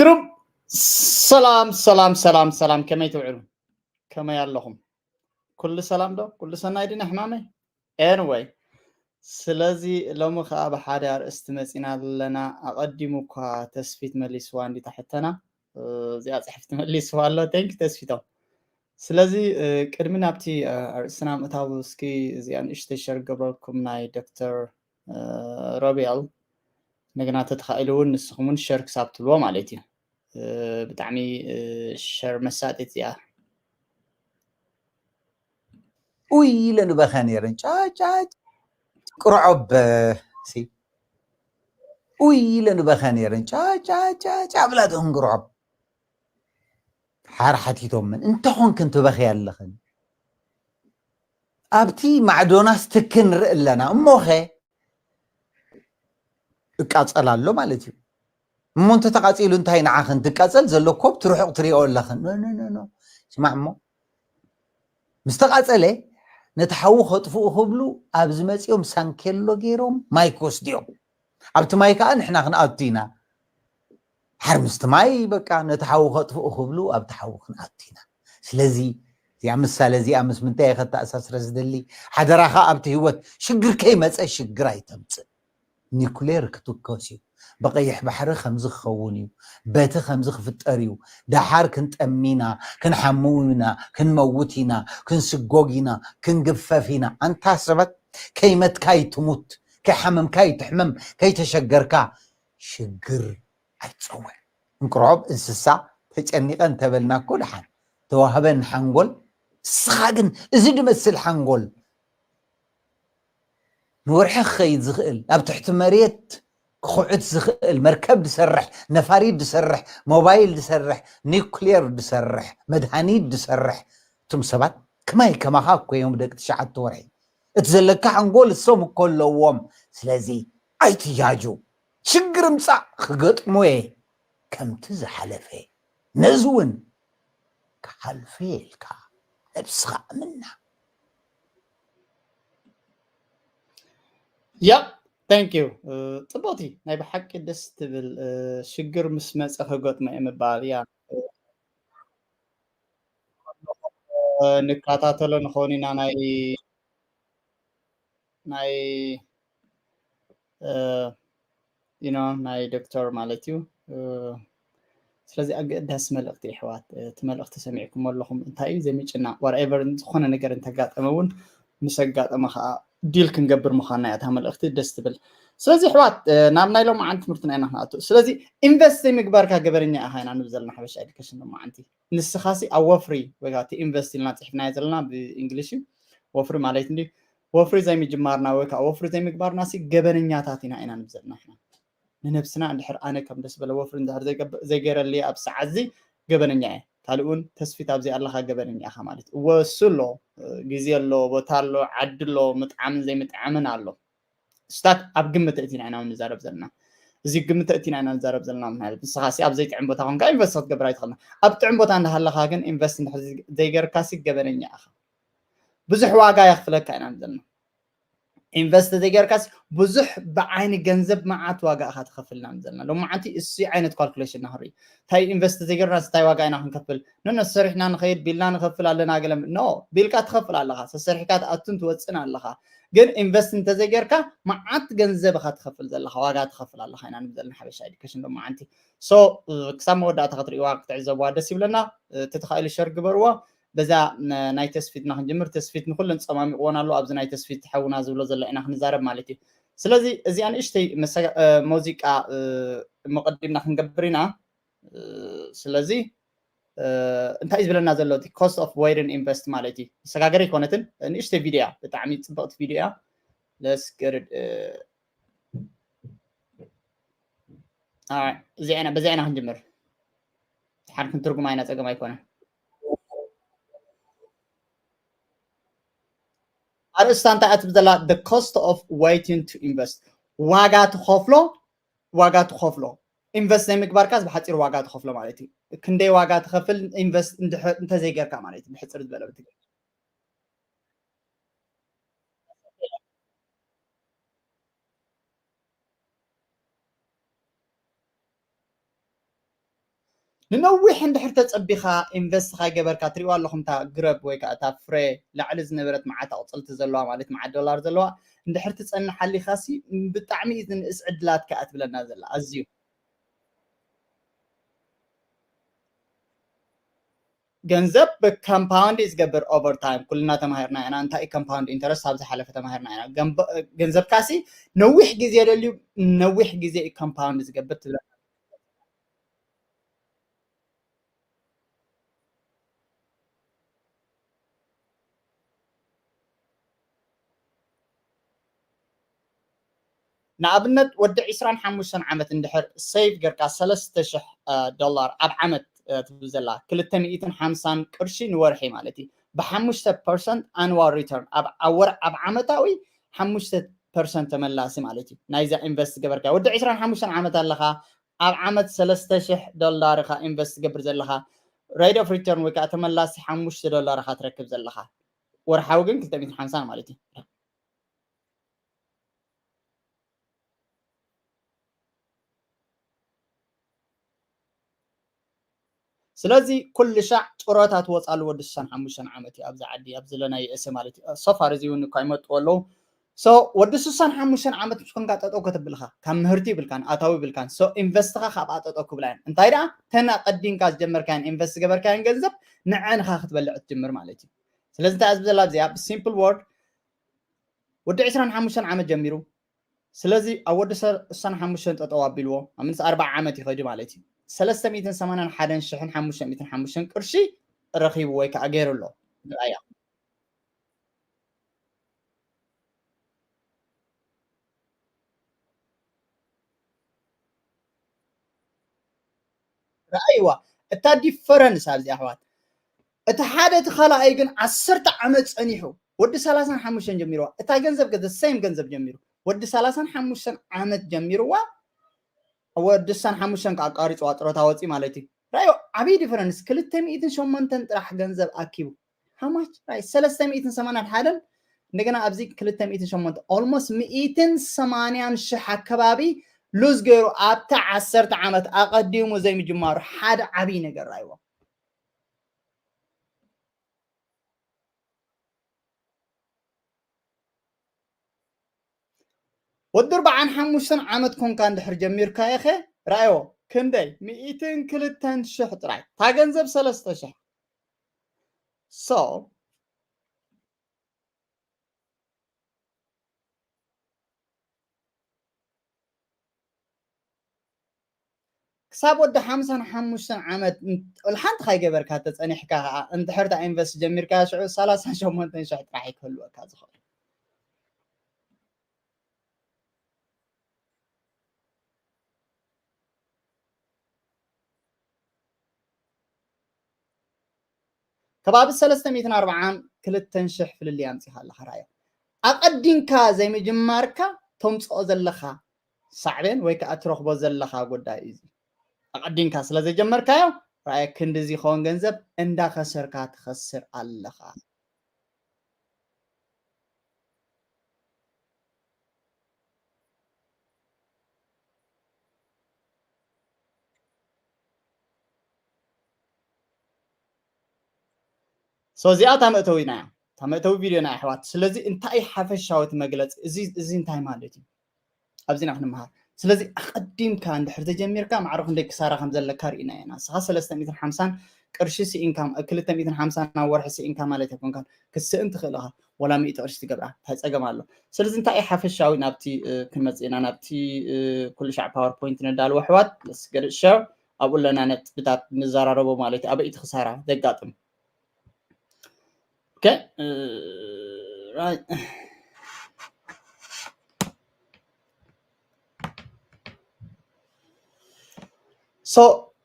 ግሩም። ሰላም ሰላም ሰላም ሰላም፣ ከመይ ትውዕሉ? ከመይ ኣለኹም? ኩሉ ሰላም ዶ? ኩሉ ሰናይ ድን ሕማመይ? Anyway፣ ስለዚ ሎሚ ከዓ ብሓደ ኣርእስቲ መፂና ኣለና። ኣቐዲሙ እኳ ተስፊት መሊስዋ እንዲ ታሕተና፣ እ፣ እዚኣ ፅሕፍቲ መሊስዋ ኣሎ። Thank you ተስፊቶም። ስለዚ እ፣ ቅድሚ ናብቲ እ፣ ኣርእስትና ምእታው እስኪ እዚኣ ንእሽተይ ሸር ገብረልኩም ናይ ዶክተር እ፣ ሮቤል። እንደገና ተተኻኢሉ እውን ንስኹም እውን ሸር ክሳብ ትብልዎ ማለት እዩ። እ፣ ብጣዕሚ እ፣ ሸር መሳጢት እዚኣ። ኡይ ኢለ ንበኸ ነይረን ጫጫጭ ቅርዖብ ሲ ኡይ ኢለ ንበኸ ነይረን ጫጫጫጫ ብላተን ግርዖብ ሓር ሓቲቶምን እንተኾንክን ትበኸ ኣለኽን ኣብቲ ማዕዶናስ ትክን ርኢ ኣለና እሞኸ እቃጸል ኣሎ ማለት እዩ። እሞ እንተ ተቓጺሉ እንታይ ንዓኽን ትቃጸል ዘሎ ኮብ ትርሑቕ ትሪኦ ኣለኽን። ኖ ኖ ኖ ኖ። ስማዕ እሞ ምስ ተቓጸለ ነቲ ሓዊ ከጥፍኡ ክብሉ ኣብዚ መጺኦም ሳንኬሎ ገይሮም ማይ ክወስዱ እዮም። ኣብቲ ማይ ከዓ ንሕና ክንኣቱ ኢና። ሓር ምስቲ ማይ በቃ ነቲ ሓዊ ከጥፍኡ ክብሉ ኣብቲ ሓዊ ክንኣቱ ኢና። ስለዚ እዚኣ ምሳሌ እዚኣ ምስ ምንታይ እየ ከተኣሳስረ ዝደሊ? ሓደራኻ ኣብቲ ህይወት ሽግር ከይመፀ ሽግር ኣይተምፅእ። ኒኩሌር ክትኮስ እዩ። ብቐይሕ ባሕሪ ከምዚ ክኸውን እዩ። በቲ ከምዚ ክፍጠር እዩ። ደሓር ክንጠሚ ኢና፣ ክንሓምው ኢና፣ ክንመውት ኢና፣ ክንስጎግ ኢና፣ ክንግፈፍ ኢና። ኣንታ ሰባት ከይመትካ ይትሙት፣ ከይሓመምካ ይትሕመም፣ ከይተሸገርካ ሽግር ኣይትፀውዕ። እንቅርዖብ እንስሳ ተጨኒቐ እንተበልና እኮ ደሓን ተዋህበን ሓንጎል እስኻ ግን እዚ ድመስል ሓንጎል ንወርሒ ክኸይድ ዝኽእል ኣብ ትሕቲ መሬት ክኹዕት ዝኽእል መርከብ ድሰርሕ ነፋሪት ድሰርሕ ሞባይል ድሰርሕ ኒውክሌር ድሰርሕ መድሃኒት ድሰርሕ እቶም ሰባት ከማይ ከማኻ እኮ እዮም ደቂ ትሽዓተ ወርሒ እቲ ዘለካ ሓንጎል እሶም እኮ ኣለዎም ስለዚ ኣይትያጁ ሽግር ምጻእ ክገጥሞ እየ ከምቲ ዝሓለፈ ነዚ እውን ክሓልፈ ኢልካ ነብስኻ ኣምና ያ thank you ፅቡቅቲ ናይ ብሓቂ ደስ ትብል ሽግር ምስ መፀ ክገጥሞ እየ ምባል ያ ንከታተሎ ንኸውን ኢና ናይ ናይ you know ናይ ዶክተር ማለት እዩ ስለዚ ኣገዳሲ መልእክቲ ይሕዋት እቲ መልእክቲ ሰሚዕኩም ኣለኹም እንታይ እዩ ዘሚጭና whatever ዝኾነ ነገር እንተጋጠመ እውን ምስ ኣጋጠመ ከዓ ዲል ክንገብር ምዃንና እያ እታ መልእክቲ ደስ ትብል ስለዚ ኣሕዋት ናብ ናይ ሎማዓንቲ ትምህርትና ኢና ክንኣቱ ስለዚ ኢንቨስት ዘይምግባርካ ገበረኛ ኢኻ ኢና ንብል ዘለና ሓበሻ ኤዱኬሽን ሎማዓንቲ ንስኻሲ ኣብ ወፍሪ ወይ ከዓ ኢንቨስት ኢልና ፅሒፍናዮ ዘለና ብእንግሊሽ እዩ ወፍሪ ማለት እንዲ ወፍሪ ዘይምጅማርና ወይ ከዓ ወፍሪ ዘይምግባርና ሲ ገበነኛታት ኢና ኢና ንብል ዘለና ኢና ንነብስና እንድሕር ኣነ ከም ደስ በለ ወፍሪ እንድሕር ዘይገረሊ ኣብ ሰዓት እዚ ገበነኛ እየ ካልእ እውን ተስፊት ኣብዚ ኣለኻ ገበነኛ ኢኻ ማለት እወ እሱ ኣሎ ግዜ ኣሎ ቦታ ኣሎ ዓዲ ኣሎ ምጥዓምን ዘይምጥዓምን ኣሎ ስታት ኣብ ግምት እቲና ኢና ንዛረብ ዘለና እዚ ግምት እቲና ኢና ንዛረብ ዘለና ምክንያቱ ንስኻ ሲ ኣብ ዘይጥዕም ቦታ ኮንካ ኢንቨስት ክትገብር ኣይትኽእልና ኣብ ጥዕም ቦታ እንዳሃለኻ ግን ኢንቨስት እንድሕር ዘይገርካ ሲ ገበነኛ ኢኻ ብዙሕ ዋጋ የኽፍለካ ኢና ዘለና ኢንቨስት ዘይገርካስ ብዙሕ ብዓይኒ ገንዘብ መዓት ዋጋ ኢኻ ትኸፍልና ዘለና ሎማዓንቲ እሱ ዓይነት ካልኩሌሽን ናኽርኢ እንታይ ኢንቨስት ዘይገርናስ እንታይ ዋጋ ኢና ክንከፍል ነነ ሰሪሕና ንኸይድ ቢልና ንኸፍል ኣለና ገለ ኖ ቢልካ ትኸፍል ኣለኻ ሰሰሪሕካ ትኣቱን ትወፅን ኣለኻ ግን ኢንቨስት እንተዘይገርካ መዓት ገንዘብ ኢኻ ትኸፍል ዘለኻ ዋጋ ትኸፍል ኣለኻ ኢና ንብል ዘለና ሓበሻ ኤዱኬሽን ሎማዓንቲ ሶ ክሳብ መወዳእታ ክትርእዋ ክትዕዘብዋ ደስ ይብለና ተተኻኢሉ ሸር ግበርዎ በዛ ናይ ተስፊትና ክንጅምር ተስፊት ንኩለን ፀማሚቕዎን ኣሎ ኣብዚ ናይ ተስፊት ሓውና ዝብሎ ዘሎ ኢና ክንዛረብ ማለት እዩ ስለዚ እዚኣ ንእሽተይ ሙዚቃ መቐዲምና ክንገብር ኢና ስለዚ እንታይ እዩ ዝብለና ዘሎ እቲ cost of waiting invest ማለት እዩ መሰጋገሪ ኣይኮነትን ንእሽተይ ቪድዮ እያ ብጣዕሚ ፅብቕቲ ቪድዮ እያ let's get it እዚኣ ኢና በዚኣ ኢና ክንጅምር ሓር ክንትርጉማ ኢና ፀገም ኣይኮነ ኣርእስታ እንታይ እያ ትብል ዘላ the cost of waiting to invest ዋጋ ትኸፍሎ ዋጋ ትኸፍሎ ኢንቨስት ናይ ምግባርካ ብሓፂር ዋጋ ትኸፍሎ ማለት እዩ ክንደይ ዋጋ ትኸፍል ኢንቨስት እንተዘይገርካ ማለት እዩ ብሕፅር ዝበለ ንነዊሕ እንድሕር ተጸቢኻ ኢንቨስት ካይገበርካ፣ ትሪእዋ ኣለኹም፣ እታ ግረብ ወይ ከዓ እታ ፍረ ላዕሊ ዝነበረት መዓት ኣቕጽልቲ ዘለዋ፣ ማለት መዓት ዶላር ዘለዋ፣ እንድሕር ትጸንሓሊኻ ሲ ብጣዕሚ እዩ ዝንእስ ዕድላት ከኣ ትብለና ዘላ። ኣዝዩ ገንዘብ ብካምፓውንድ እዩ ዝገብር ኦቨር ታይም። ኩልና ተማሂርና ኢና እንታይ እዩ ኮምፓውንድ ኢንተረስት፣ ኣብ ዝሓለፈ ተማሂርና ኢና። ገንዘብካ ሲ ነዊሕ ግዜ ደልዩ፣ ነዊሕ ግዜ እዩ ኮምፓውንድ ዝገብር ትብለና። ንኣብነት ወዲ ዕስራን ሓሙሽተን ዓመት እንድሕር ሴቭ ጌርካ ሰለስተ ሽሕ ዶላር ኣብ ዓመት ትብል ዘላ ክልተ ሚእትን ሓምሳን ቅርሺ ንወርሒ ማለት እዩ። ብሓሙሽተ ፐርሰንት ኣንዋል ሪተርን ኣብ ዓመታዊ ሓሙሽተ ፐርሰንት ተመላሲ ማለት እዩ። ናይዛ ኢንቨስት ገበርካ ወዲ ዕስራን ሓሙሽተን ዓመት ኣለኻ፣ ኣብ ዓመት ሰለስተ ሽሕ ዶላር ኢኻ ኢንቨስት ትገብር ዘለኻ፣ ሬት ኦፍ ሪተርን ወይ ከዓ ተመላሲ ሓሙሽተ ዶላር ኢኻ ትረክብ ዘለኻ፣ ወርሓዊ ግን ክልተ ሚእትን ሓምሳን ማለት እዩ። ስለዚ ኩሉ ሻዕ ጡረታ ትወፃሉ ወዲ ስሳን ሓሙሽተን ዓመት እዩ ኣብዚ ዓዲ ኣብዚ ለናይ የእሰ ማለት እዩ። ሶፋር እዚ እውን እኳ ይመጥዎ ኣለዉ። ሶ ወዲ ስሳን ሓሙሽተን ዓመት ምስ ኮንካ ጠጠው ከተብልካ ካብ ምህርቲ ይብልካን ኣታዊ ይብልካን። ሶ ኢንቨስትኻ ካብኣ ጠጠው ክብላ እየን። እንታይ ደኣ ተን ኣቀዲምካ ዝጀመርካየን ኢንቨስት ዝገበርካየን ገንዘብ ንዐንኻ ክትበልዕ ትጅምር ማለት እዩ። ስለዚ እንታይ እያ ዝብል ዘላ ኣብዚኣ ብሲምፕል ወርድ ወዲ ዕስራን ሓሙሽተን ዓመት ጀሚሩ። ስለዚ ኣብ ወዲ ስሳን ሓሙሽተን ጠጠው ኣቢልዎ ኣብ ምንስ ኣርባዓ ዓመት ይኸዱ ማለት እዩ። ሰለስተ ሚእትን ሰማንያን ሓደን ሽሕን ሓሙሽተ ሚእትን ሓሙሽተን ቅርሺ ረኺቡ ወይ ከዓ ገይሩ ኣሎ። ንኣያ ረኣይዋ እታ ዲፈረንስ ኣብዚ ኣሕዋት። እቲ ሓደ እቲ ካልኣይ ግን ዓሰርተ ዓመት ጸኒሑ ወዲ ሰላሳን ሓሙሽተን ጀሚርዋ እታ ገንዘብ ገ ሴም ገንዘብ ጀሚሩ ወዲ ሰላሳን ሓሙሽተን ዓመት ጀሚርዋ ወዲ ስሳን ሓሙሽተን ከዓ ኣቋሪፅዋ ጥሮታ ወፂ ማለት እዩ። ራዮ ዓብይ ዲፈረንስ ክልተ ሚእትን ሸሞንተን ጥራሕ ገንዘብ ኣኪቡ ሃማች ራይ ሰለስተ ሚእትን ሰማንያን ሓደን እንደገና ኣብዚ ክልተ ሚእትን ሸሞንተ ኦልሞስት ሚእትን ሰማንያን ሽሕ ኣከባቢ ሉዝ ገይሩ ኣብታ ዓሰርተ ዓመት ኣቐዲሙ ዘይምጅማሩ ሓደ ዓብይ ነገር ራይዎ። ወዲ ኣርባዓን ሓሙሽተን ዓመት ኮንካ እንድሕር ጀሚርካዮ ኸ ራእዮ ክንደይ ሚእትን ክልተን ሽሕ ጥራይ እታ ገንዘብ ሰለስተ ሽሕ ሶ ክሳብ ወዲ ሓምሳን ሓሙሽተን ዓመት ሓንቲ ካይገበርካ ተፀኒሕካ ከዓ እንድሕር ታ ኢንቨስት ጀሚርካ ሽዑ ሰላሳን ሸሞንተን ሽሕ ጥራሕ ይክህልወካ ዝኽእል። ከባቢ ሰለስተ ሚእትን ኣርባዓን ክልተን ሽሕ ፍልልይ ኣምፂኻ ኣለኻ ራእዮ ኣቐዲምካ ዘይምጅማርካ ተምፅኦ ዘለኻ ሳዕቤን ወይ ከዓ ትረኽቦ ዘለኻ ጉዳይ እዩ። ኣቐዲምካ ስለ ዘይጀመርካዮ ራእየ ክንዲ ዝኸውን ገንዘብ እንዳኸሰርካ ትኸስር ኣለኻ። ሶ እዚኣ እታ መእተዊና እያ። እታ መእተዊ ቪድዮና ኣሕዋት። ስለዚ እንታይ ሓፈሻዊ እቲ መግለፂ እዚ እዚ እንታይ ማለት እዩ? ኣብዚና ክንመሃር። ስለዚ ኣቐዲምካ እንድሕር ተጀሚርካ ማዕረ ክንደይ ክሳራ ከም ዘለካ ርኢና ኢና። ንስኻ ሰለስተ ሚእትን ሓምሳን ቅርሺ ስኢንካ ክልተ ሚእትን ሓምሳን ናብ ወርሒ ስኢንካ ማለት ኣይኮንካን። ክትስእን ትኽእል ኢኻ። ወላ ሚእቲ ቅርሺ ትገብራ እንታይ ፀገም ኣሎ? ስለዚ እንታይ እዩ ሓፈሻዊ ናብቲ ክንመፅእ ኢና ናብቲ ኩሉ ሻዕ ፓወር ፖይንት ነዳልዎ ኣሕዋት let's get it share ኣብኡ ኣለና ነጥብታት ንዘራረቦ ማለት እዩ። ኣበይ እቲ ክሳራ ዘጋጥም ሶ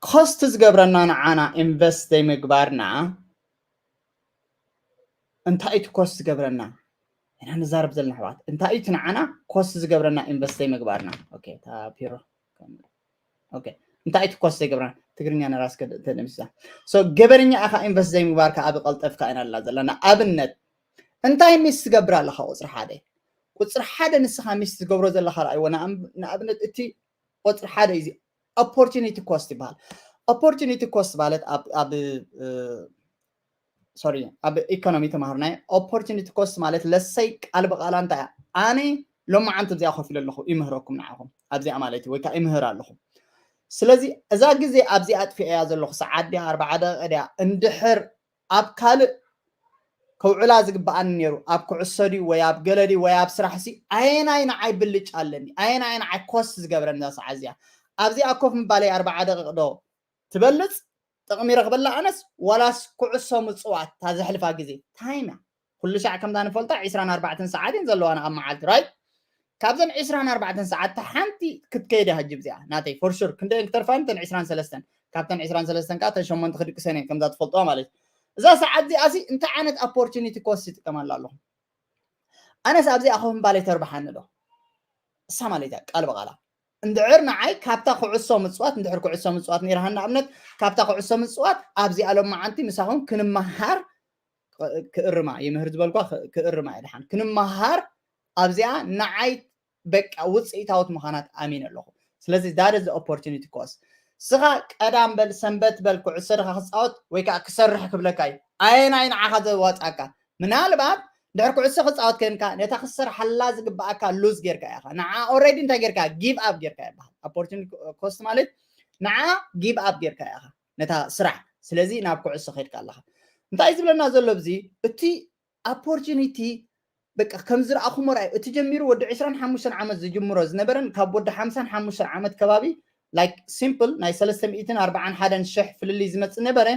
ኮስት ዝገብረና ንዓና ኢንቨስት ዘይምግባርና እንታይ እቲ ኮስት ዝገብረና ኢና ንዛረብ ዘለና ኣሕዋት እንታይ እቲ ንዓና ኮስት ዝገብረና ኢንቨስት ዘይምግባርና ፒሮ እንታይ እቲ ኮስት ዘይገብረና ትግርኛ ንራስ ተደምስሳ ገበርኛ ኢኻ ኢንቨስት ዘይምግባርካ ኣብ ቀልጠፍካ ኢና ላ ዘለና ኣብነት እንታይ ሚስ ትገብር ኣለኻ ቁፅሪ ሓደ ቁፅሪ ሓደ ንስኻ ሚስ ትገብሮ ዘለኻ ርኣይዎ ንኣብነት እቲ ቁፅሪ ሓደ እዩ ኦፖርቹኒቲ ኮስት ይበሃል Opportunity cost ማለት ኣብ ኣብ sorry ኣብ economy ተማሃርናዮ። Opportunity cost ማለት ለሰይ ቃል ብቃላ እንታይ እያ? ኣነ ሎማዓንቲ ኣብዚኣ ኮፍ ኢለ ኣለኹ ይምህረኩም ንዓኹም ኣብዚኣ ማለት እዩ ወይ ከዓ ይምህር ኣለኹ። ስለዚ እዛ ግዜ ኣብዚኣ ኣጥፊአያ ዘለኹ ሰዓት ድያ ኣርባዓ ደቂቃ ድያ እንድሕር ኣብ ካልእ ከውዕላ ዝግበኣኒ ነይሩ ኣብ ኩዕሶ ድዩ ወይ ኣብ ገለ ድዩ ወይ ኣብ ስራሕ ሲ ኣየናይ ንዓይ ብልጫ ኣለኒ ኣየናይ ንዓይ cost ዝገብረኒ እዛ ሰዓት እዚኣ ኣብዚኣ ኮፍ ምባለይ ኣርባዓ ደቂቕ ዶ ትበልፅ ጥቕሚ ረኽበላ ኣነስ ዋላስ ኩዕሶ ምፅዋት እታ ዘሕልፋ ግዜ time እያ ኩሉ ሻዕ ከምዛ ንፈልጣ ዕስራን ኣርባዕተን ሰዓት እየን ዘለዋና ኣብ መዓልቲ right ካብዘን ዕስራን ኣርባዕተን ሰዓት እታ ሓንቲ ክትከይድ እያ ሕጂ ብዚኣ ናተይ for sure ክንደየን ክተርፋን እተን ዕስራን ሰለስተን ካብተን ዕስራን ሰለስተን ከዓ እተን ሸሞንተ ክድቅሰን እየን ከምዛ ትፈልጥዋ ማለት እዩ እዛ ሰዓት እዚኣ ሲ እንታይ ዓይነት opportunity cost ይጥቀመላ ኣለኹ ኣነስ ኣብዚኣ ኮፍ ምባለይ ተርብሓኒ ዶ እሳ ማለት እያ ቃል ብቃላ እንድሕር ንዓይ ካብታ ኩዕሶ ምፅዋት እንድሕር ኩዕሶ ምፅዋት ነይርሃ ንኣብነት ካብታ ኩዕሶ ምፅዋት ኣብዚኣ ሎማዓንቲ ምሳኹም ክንመሃር ክእርማ ይምህር ዝበልኳ ክእርማ እየ ድሓን ክንመሃር ኣብዚኣ ንዓይ በቃ ውፅኢታዊት ምዃናት ኣሚን ኣለኹ ስለዚ that is the opportunity cost ስኻ ቀዳም በል ሰንበት በል ኩዕሶ ድኻ ክፃወት ወይ ከዓ ክሰርሕ ክብለካ እዩ ኣየናይ ንዓኻ ዘዋፃካ ምናልባት ድሕር ኩዕሶ ክፃወት ከንካ ነታ ክሰርሓላ ዝግበኣካ lose ጌርካ ኢኻ ንዓ already እንታይ ጌርካ give up ጌርካ ይበሃል opportunity cost ማለት ንዓ give up ጌርካ ኢኻ ነታ ስራሕ ስለዚ ናብ ኩዕሶ ከድካ ኣለኻ እንታይ ዝብለና ዘሎ ብዚ እቲ opportunity በቃ ከም ዝረኣኹሞ ርኣዩ እቲ ጀሚሩ ወዲ ዕስራን ሓሙሽተን ዓመት ዝጅምሮ ዝነበረን ካብ ወዲ ሓምሳን ሓሙሽተን ዓመት ከባቢ like simple ናይ ሰለስተ ሚእትን ኣርባዓን ሓደን ሽሕ ፍልልይ ዝመፅእ ነበረ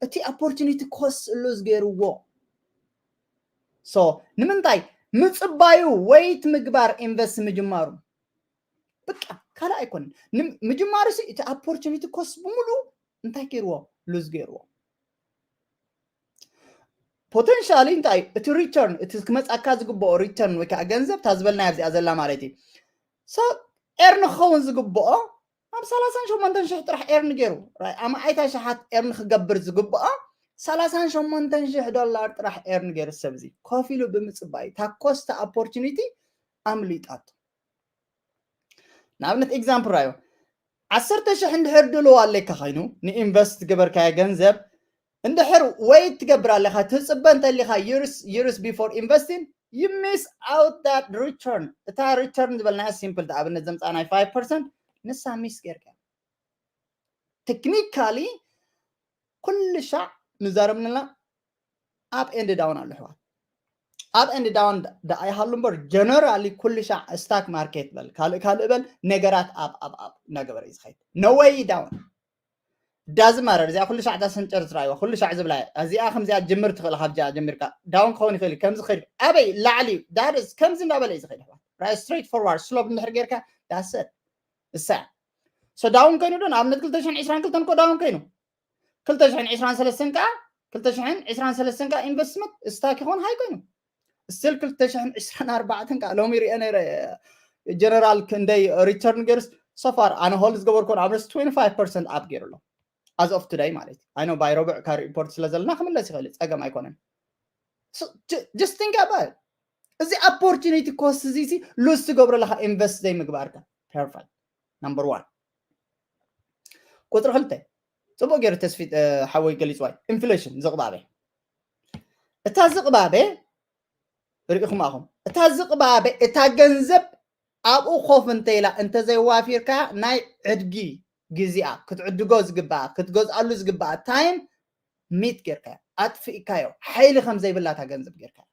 እቲ opportunity cost lose ገይርዎ so ንምንታይ ምፅባዩ wait ምግባር invest ምጅማሩ በቃ ካልእ ኣይኮነን ምጅማሩ እቲ opportunity cost ብምሉ እንታይ ገይርዎ lose ገይርዎ potentially እንታይ እቲ return እቲ ክመፃካ ዝግብኦ return ወይ ከዓ ገንዘብ እታ ዝበልናያ ኣብዚኣ ዘላ ማለት እዩ so earn ክኸውን ዝግብኦ ኣብ ሰላሳን ሸሞንተን ሽሕ ጥራሕ earn ገይሩ ኣማኣይታ ሸሓት earn ክገብር ዝግብኦ ሰላሳን ሸሞንተን ሽሕ ዶላር ጥራሕ earn ገይሩ ሰብ እዚ ኮፍ ኢሉ ብምፅባይ እታ cost opportunity ኣምሊጣቶ ንኣብነት example ራዮ ዓሰርተ ሽሕ እንድሕር ድልዋ ኣለካ ኮይኑ ን invest ዝገበርካዮ ገንዘብ እንድሕር wait ትገብር ኣለካ ትፅበ እንተሊካ years before investing you miss out that return እታ return ዝበልናያ simple ንኣብነት ዘምፃ ናይ five percent ንሳ miss ጌርካ technically ኩሉ ሻዕ ንዛረብንላ up and down ኣሎ ኣሕዋት up and down ደኣ ይሃሉ እምበር generally ኩሉ ሻዕ stock market በል ካልእ ካልእ በል ነገራት up up up እናገበረ እዩ ዝኸይድ no way down doesn't matter እዚኣ ኩሉ ሻዕ እታ ሰንጨር ትረኣይዋ ኩሉ ሻዕ ዝብላ እዚኣ ከምዚኣ ጅምር ትኽእል ካብ ጀሚርካ down ክኸውን ይኽእል ከምዚ ኸይድ ኣበይ ላዕሊ that is ከምዚ እንዳበለ እዩ ዝኸይድ ኣሕዋት right straight forward slope እንድሕር ጌርካ that's it እሳ so down ኮይኑ ዶ ንኣብነት ክልተ ሽሕን ዕስራን ክልተን እኮ down ኮይኑ ክልተ ሽሕን ዕስራን ሰለስተን ከዓ ክልተ ሽሕን ዕስራን ሰለስተን ከዓ investment stock ይኾን ሃይ ኮይኑ still ክልተ ሽሕን ዕስራን ኣርባዕተን ከዓ ሎሚ ሪአ ነይረ general ክንደይ return ገይሩስ so far ኣነ hold ዝገበርኩ ንኣብነት twenty five percent up ገይሩ ኣሎ as of today ማለት እዩ I know by ረቡዕ ካብ report ስለ ዘለና ክምለስ ይኽእል እዩ ፀገም ኣይኮነን just think about it እዚ opportunity cost እዚ lose ትገብሮ ኣለካ invest ዘይምግባርካ perfect number one ቁፅሪ ክልተ ፅቡቅ ገይሩ ተስፊት ሓወይ ገሊፅዋይ inflation ዝቕባበ እታ ዝቕባበ ርኢኹም ኣኹም እታ ዝቕባበ እታ ገንዘብ ኣብኡ ኮፍ እንተኢላ እንተዘይዋፊርካ ናይ ዕድጊ ግዜኣ ክትዕድጎ ዝግባኣ ክትገዝኣሉ ዝግባኣ time miss ጌርካዮ ኣጥፊእካዮ ሓይሊ ከም ዘይብላታ ገንዘብ ጌርካዮ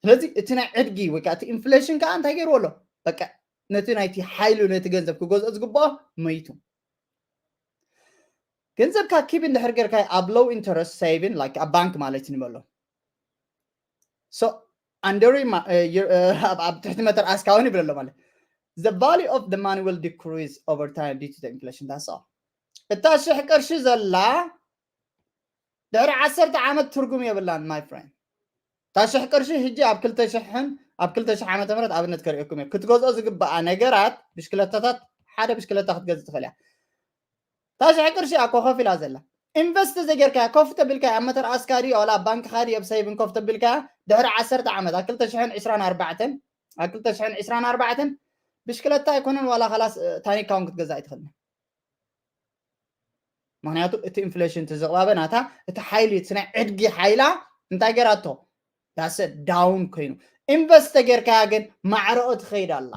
ስለዚ እቲ ናይ ዕድጊ ወይ ከዓ እቲ inflation ከዓ እንታይ ገይርዎ ኣሎ በቃ ነቲ ናይቲ ሓይሉ ነቲ ገንዘብ ክገዝኦ ዝግብኦ መይቱ ገንዘብካ keep እንድሕር ጌርካ ኣብ low interest saving like ኣብ ባንክ ማለት ንበሎ so under ኣብ ትሕቲ መተርኣስካ እውን ይብል ኣሎ ማለት the value of the money will decrease over time due to the inflation that's all እታ ሽሕ ቅርሺ ዘላ ድሕሪ ዓሰርተ ዓመት ትርጉም የብላን my friend እታ ሽሕ ቅርሺ ሕጂ ኣብ ክልተ ሽሕን ኣብ ክልተ ሽሕ ዓመተ ምህረት ኣብነት ከርእየኩም እየ ክትገዝኦ ዝግበኣ ነገራት ብሽክለታታት ሓደ ብሽክለታ ክትገዝእ ትኽእል እያ እታ ሽሕ ቅርሺ እያ ኮፍ ኢላ ዘላ invest ዘይጌርካያ ኮፍ ተቢልካ ኣብ መተርኣስካ ድዩ ዋላ ኣብ ባንክኻ ድዩ ኣብ saving ኮፍ ተቢልካ ድሕሪ ዓሰርተ ዓመት ኣብ ክልተ ሽሕን ዕስራን ኣርባዕተን ኣብ ክልተ ሽሕን ዕስራን ኣርባዕተን ብሽክለታ ኣይኮነን ዋላ ካላስ ታኒካ እውን ክትገዛእ ኣይትኽእልን ምክንያቱ እቲ ኢንፍሌሽን፣ እቲ ዝቕባበ ናታ፣ እቲ ሓይሊ፣ እቲ ናይ ዕድጊ ሓይላ እንታይ ገይራቶ? ዳሰ ዳውን ኮይኑ። ኢንቨስት ተጌርካያ ግን ማዕረኦ ትኸይድ ኣላ።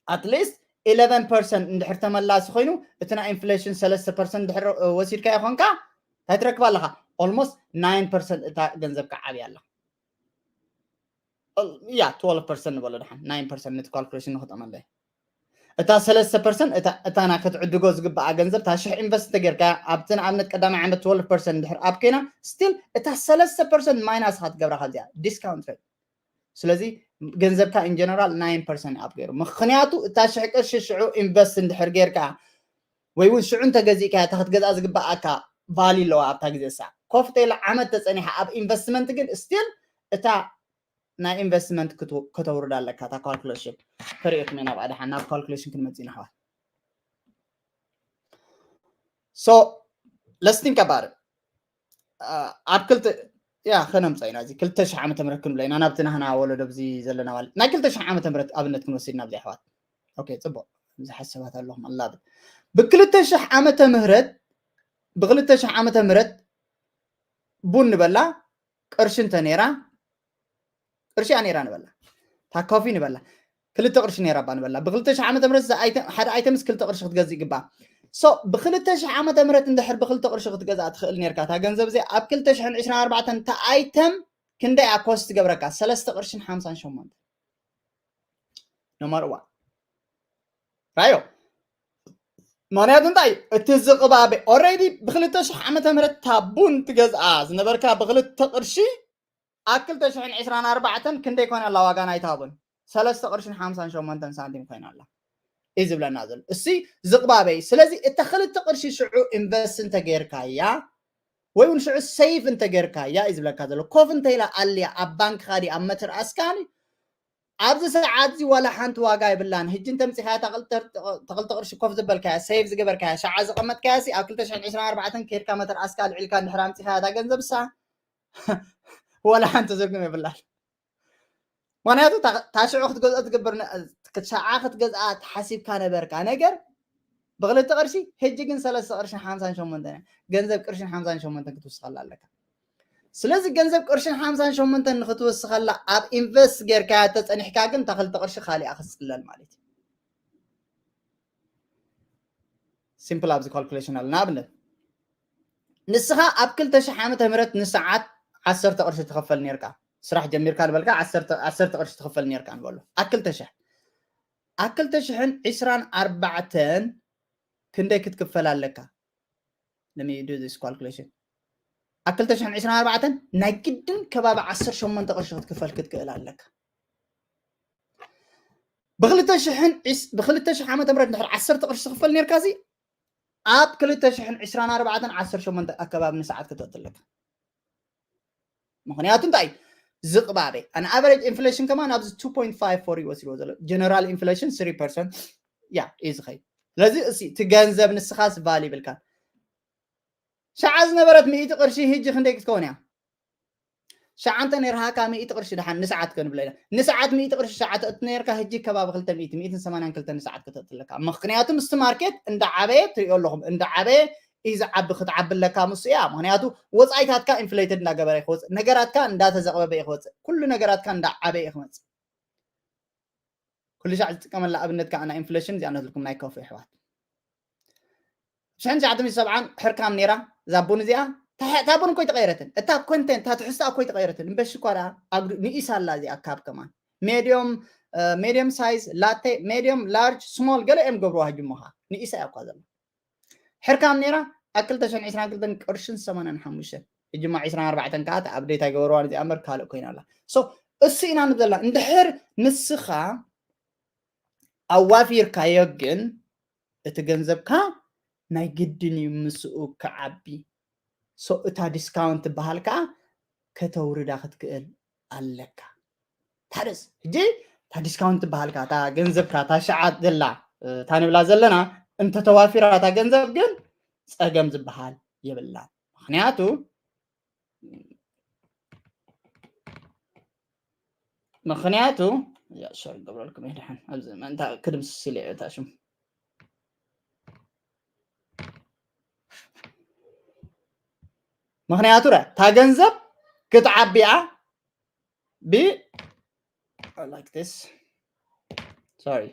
ኣትሊስት ኢለቨን ፐርሰንት እንድሕር ተመላሲ ኮይኑ፣ እቲ ናይ ኢንፍሌሽን ሰለስተ ፐርሰንት እንድሕር ወሲድካ ይኾንካ እንታይ ትረክብ ኣለካ? ኦልሞስት ናይን ፐርሰንት እታ ገንዘብካ ዓብያ ኣላ። ያ ትወልቭ ፐርሰንት ንበሎ ድሓን፣ ናይን ፐርሰንት ነቲ ካልኩሌሽን ንክጠመለይ። እታ ሰለስተ ፐርሰንት እታ ናከ ትዕድጎ ዝግባኣ ገንዘብ፣ እታ ሽሕ ኢንቨስት ተጌርካ ኣብቲ ንኣብነት ቀዳማይ ዓመት ትወልቭ ፐርሰንት እንድሕር ኣብ ኮይና፣ ስቲል እታ ሰለስተ ፐርሰንት ማይናስ ኢኻ ትገብራ፣ ካብዚኣ ዲስካውንት ሬት። ስለዚ ገንዘብካ ኢን ጀነራል ናይን ፐርሰንት ኣብ ገይሩ። ምክንያቱ እታ ሽሕ ቅርሺ ሽዑ ኢንቨስት እንድሕር ጌርካ ወይ እውን ሽዑ እንተገዚእካ እታ ክትገዝኣ ዝግባኣካ ቫሊ ኣለዋ ኣብታ ግዜ እሳ። ኮፍ ተይላ ዓመት ተጸኒሓ ኣብ ኢንቨስትመንት ግን ስቲል እታ ናይ ኢንቨስትመንት ከተውርዳ ኣለካ። እታ ካልኩሌሽን ተሪእኩም ኢና ብኣድሓ ናብ ካልኩሌሽን ክንመጽእ ኢና ኣሕዋት። So let's think about it. ኣብ ክልተ ያ ከነምጻ ኢና፣ እዚ ክልተ ሽሕ ዓመተ ምህረት ክንብለ ኢና ናብቲ ናህና ወለዶ ብዚ ዘለና ማለት ናይ ክልተ ሽሕ ዓመተ ምህረት ኣብነት ክንወስድ ናብዚ ኣሕዋት። ኦኬ፣ ጽቡቕ። ብዙሓት ሰባት ኣለኹም ኣላብት። ብክልተ ሽሕ ዓመተ ምህረት ብክልተ ሽሕ ዓመተ ምህረት ቡን ንበላ ቅርሺ እንተ ነይራ፣ ቅርሺ እያ ነይራ ንበላ፣ ታካፊ ንበላ፣ ክልተ ቅርሺ ነይራ ባ ንበላ። ብክልተ ሽሕ ዓመተ ምህረት ሓደ ኣይተምስ ክልተ ቅርሺ ክትገዝእ ይግባእ። So ብክልተ ሽሕ ዓመተ ምህረት እንድሕር ብክልተ ቅርሺ ክትገዝኣ ትኽእል ነርካ እታ ገንዘብ እዚኣ፣ ኣብ ክልተ ሽሕን ዕስራን ኣርባዕተን እታ ኣይተም ክንደይ እያ ኮስት ትገብረካ? ሰለስተ ቅርሽን ሓምሳን ሸሞንተ። ነማርዋ ራዮ። ምክንያቱ እንታይ? እቲ ዝቕባበ ኦልሬዲ ብክልተ ሽሕ ዓመተ ምህረት እታ ቡን ትገዝኣ ዝነበርካ ብክልተ ቅርሺ፣ ኣብ ክልተ ሽሕን ዕስራን ኣርባዕተን ክንደይ ኮይና ኣላ ዋጋ ናይታ ቡን? ሰለስተ ቅርሽን ሓምሳን ሸሞንተን ሳንቲም ኮይና ኣላ እዩ ዝብለና ዘሎ። እሲ ዝቕባበ እዩ። ስለዚ እታ ክልተ ቅርሺ ሽዑ ኢንቨስት እንተጌርካያ ወይ እውን ሽዑ ሴቭ እንተጌርካያ እዩ ዝብለካ ዘሎ። ኮፍ እንተኢላ ኣልያ ኣብ ባንክኻ ድዩ ኣብ መትርኣስካ ድዩ? ኣብዚ ሰዓት እዚ ዋላ ሓንቲ ዋጋ የብላን። ሕጂ እንተምፂኻያ እታ ክልተ ቅርሺ ኮፍ ዝበልካያ፣ ሴቭ ዝገበርካያ፣ ሸዓ ዝቐመጥካያ ሲ ኣብ ክልተ ሽሕን ዕስራን ኣርባዕተን ከይድካ መትርኣስካ ኣልዒልካ እንድሕር ኣምፂኻያ እታ ገንዘብ እሳ ዋላ ሓንቲ ትርጉም የብላን። ምክንያቱ እታ ሽዑ ክትገዝኦ ትገብር፣ ሸዓ ክትገዝኣ ተሓሲብካ ነበርካ ነገር ብክልተ ቅርሺ፣ ሕጂ ግን ሰለስተ ቅርሽን ሓምሳን ሸሞንተን እያ። ገንዘብ ቅርሽን ሓምሳን ሸሞንተን ክትውስኸላ ኣለካ። ስለዚ ገንዘብ ቅርሽን ሓምሳን ሸሞንተን ንክትውስኸላ ኣብ ኢንቨስት ጌርካያ ተጸኒሕካ ግን እታ ክልተ ቅርሺ ካሊኣ ክትጽለል ማለት እዩ። ሲምፕል ኣብዚ ካልኩሌሽን ኣሎ። ንኣብነት ንስኻ ኣብ ክልተ ሽሕ ዓመተ ምህረት ንሰዓት ዓሰርተ ቅርሺ ትኸፈል ኔርካ። ስራሕ ጀሚርካ ንበልካ ዓሰርተ ቅርሺ ትኸፈል ኔርካ ንበሎ። ኣብ ክልተ ሽሕ ኣብ ክልተ ሽሕን ዕስራን ኣርባዕተን ክንደይ ክትክፈል ኣለካ? Let me do this calculation. ኣብ ክልተ ሽሕን ዕስራን ኣርባዕተን ናይ ግድን ከባቢ ዓሰርተ ሸሞንተ ቅርሺ ክትክፈል ክትክእል ኣለካ። ብክልተ ሽሕን ብክልተ ሽሕ ዓመተ ምህረት እንድሕር ዓሰርተ ቅርሺ ትኽፈል ኔርካ ሲ ኣብ ክልተ ሽሕን ዕስራን ኣርባዕተን ዓሰርተ ሸሞንተ ኣከባቢ ንሰዓት ክተእትለካ። ምክንያቱ እንታይ? ዝቕባበ ኣን ኣቨሬጅ ኢንፍሌሽን ከማን ኣብዚ ቱ ፖይንት ፋይቭ ፎር እዩ ወሲድዎ ዘሎ። ጀነራል ኢንፍሌሽን ስሪ ፐርሰንት ያ እዩ ዝኸይድ። ስለዚ እሲ እቲ ገንዘብ ንስኻስ ቫል ይብልካን። ሸዓ ዝነበረት ሚእቲ ቅርሺ ህጂ ክንደይ ክትከውን እያ? ሸዓ እንተ ነርሃካ ሚእቲ ቅርሺ ደሓን ንሰዓት ከንብለ ኢና። ንሰዓት ሚእቲ ቅርሺ ሸዓ ተእቲ ነርካ ህጂ ከባቢ ክልተ ሚእቲ፣ ሚእትን ሰማንያን ክልተን ንሰዓት ከተእቲ ኣለካ። ምክንያቱ ምስቲ ማርኬት እንዳዓበየ ትሪኦ ኣለኹም። እንዳዓበየ እዩ ዝዓቢ፣ ክትዓቢ ኣለካ ምስ እያ። ምክንያቱ ወፃኢታትካ ኢንፍሌትድ እንዳገበረ ክወፅእ፣ ነገራትካ እንዳተዘቕበበ እዩ ክወፅእ፣ ኩሉ ነገራትካ እንዳዓበየ እዩ ክመፅእ። ኩሉ ሻዕ ዝጥቀመላ ኣብነት ከዓ ናይ ኢንፍሌሽን እዚኣ ነትልኩም ናይ ኮፊ ኣሕዋት። ሽሕን ትሽዓተ ሚእቲ ሰብዓን ሕርካም ነይራ እዛ ቡን እዚኣ። እታ ቡን እኮ ኣይተቐየረትን። እታ ኮንቴንት፣ እታ ትሕዝታ እኮ ኣይተቐየረትን። እምበሺ እኳ ደኣ ንኢሳ ኣላ እዚኣ ካብ ከማን ሜድዮም፣ ሜድዮም ሳይዝ፣ ላቴ፣ ሜድዮም፣ ላርጅ፣ ስሞል ገለ እዮም ገብርዋ ህጅሙኻ። ንኢሳ እያ እኳ ዘላ። ሕርካም ነይራ ኣብ ክልተ ሽሕን ዕስራን ክልተን ቅርሽን ሰማንያን ሓሙሽተን። ሕጂ እማ ዕስራን ኣርባዕተን ከዓ እቲ ኣብዴት ኣይገበርዋን እዚኣ እምበር ካልእ ኮይና ኣላ። ሶ እሱ ኢና ንብዘላ። እንድሕር ንስኻ ኣዋፊርካዮ ግን እቲ ገንዘብካ ናይ ግድን እዩ ምስኡ ክዓቢ። ሶ እታ ዲስካውንት ትበሃል ከዓ ከተውርዳ ክትክእል ኣለካ። ታደስ ሕጂ እታ ዲስካውንት ትበሃል ከዓ እታ ገንዘብካ እታ ሸዓ ዘላ እታ ንብላ ዘለና እንተተዋፊራ እታ ገንዘብ ግን ፀገም ዝበሃል የብላን። ምክንያቱ ምክንያቱ ያ ሸር ገብረልኩም ይድሓን ኣብዚ መንታ ክድምስስ ኢለ እታ ሽም ምክንያቱ ረ እታ ገንዘብ ክትዓቢያ ብ like this sorry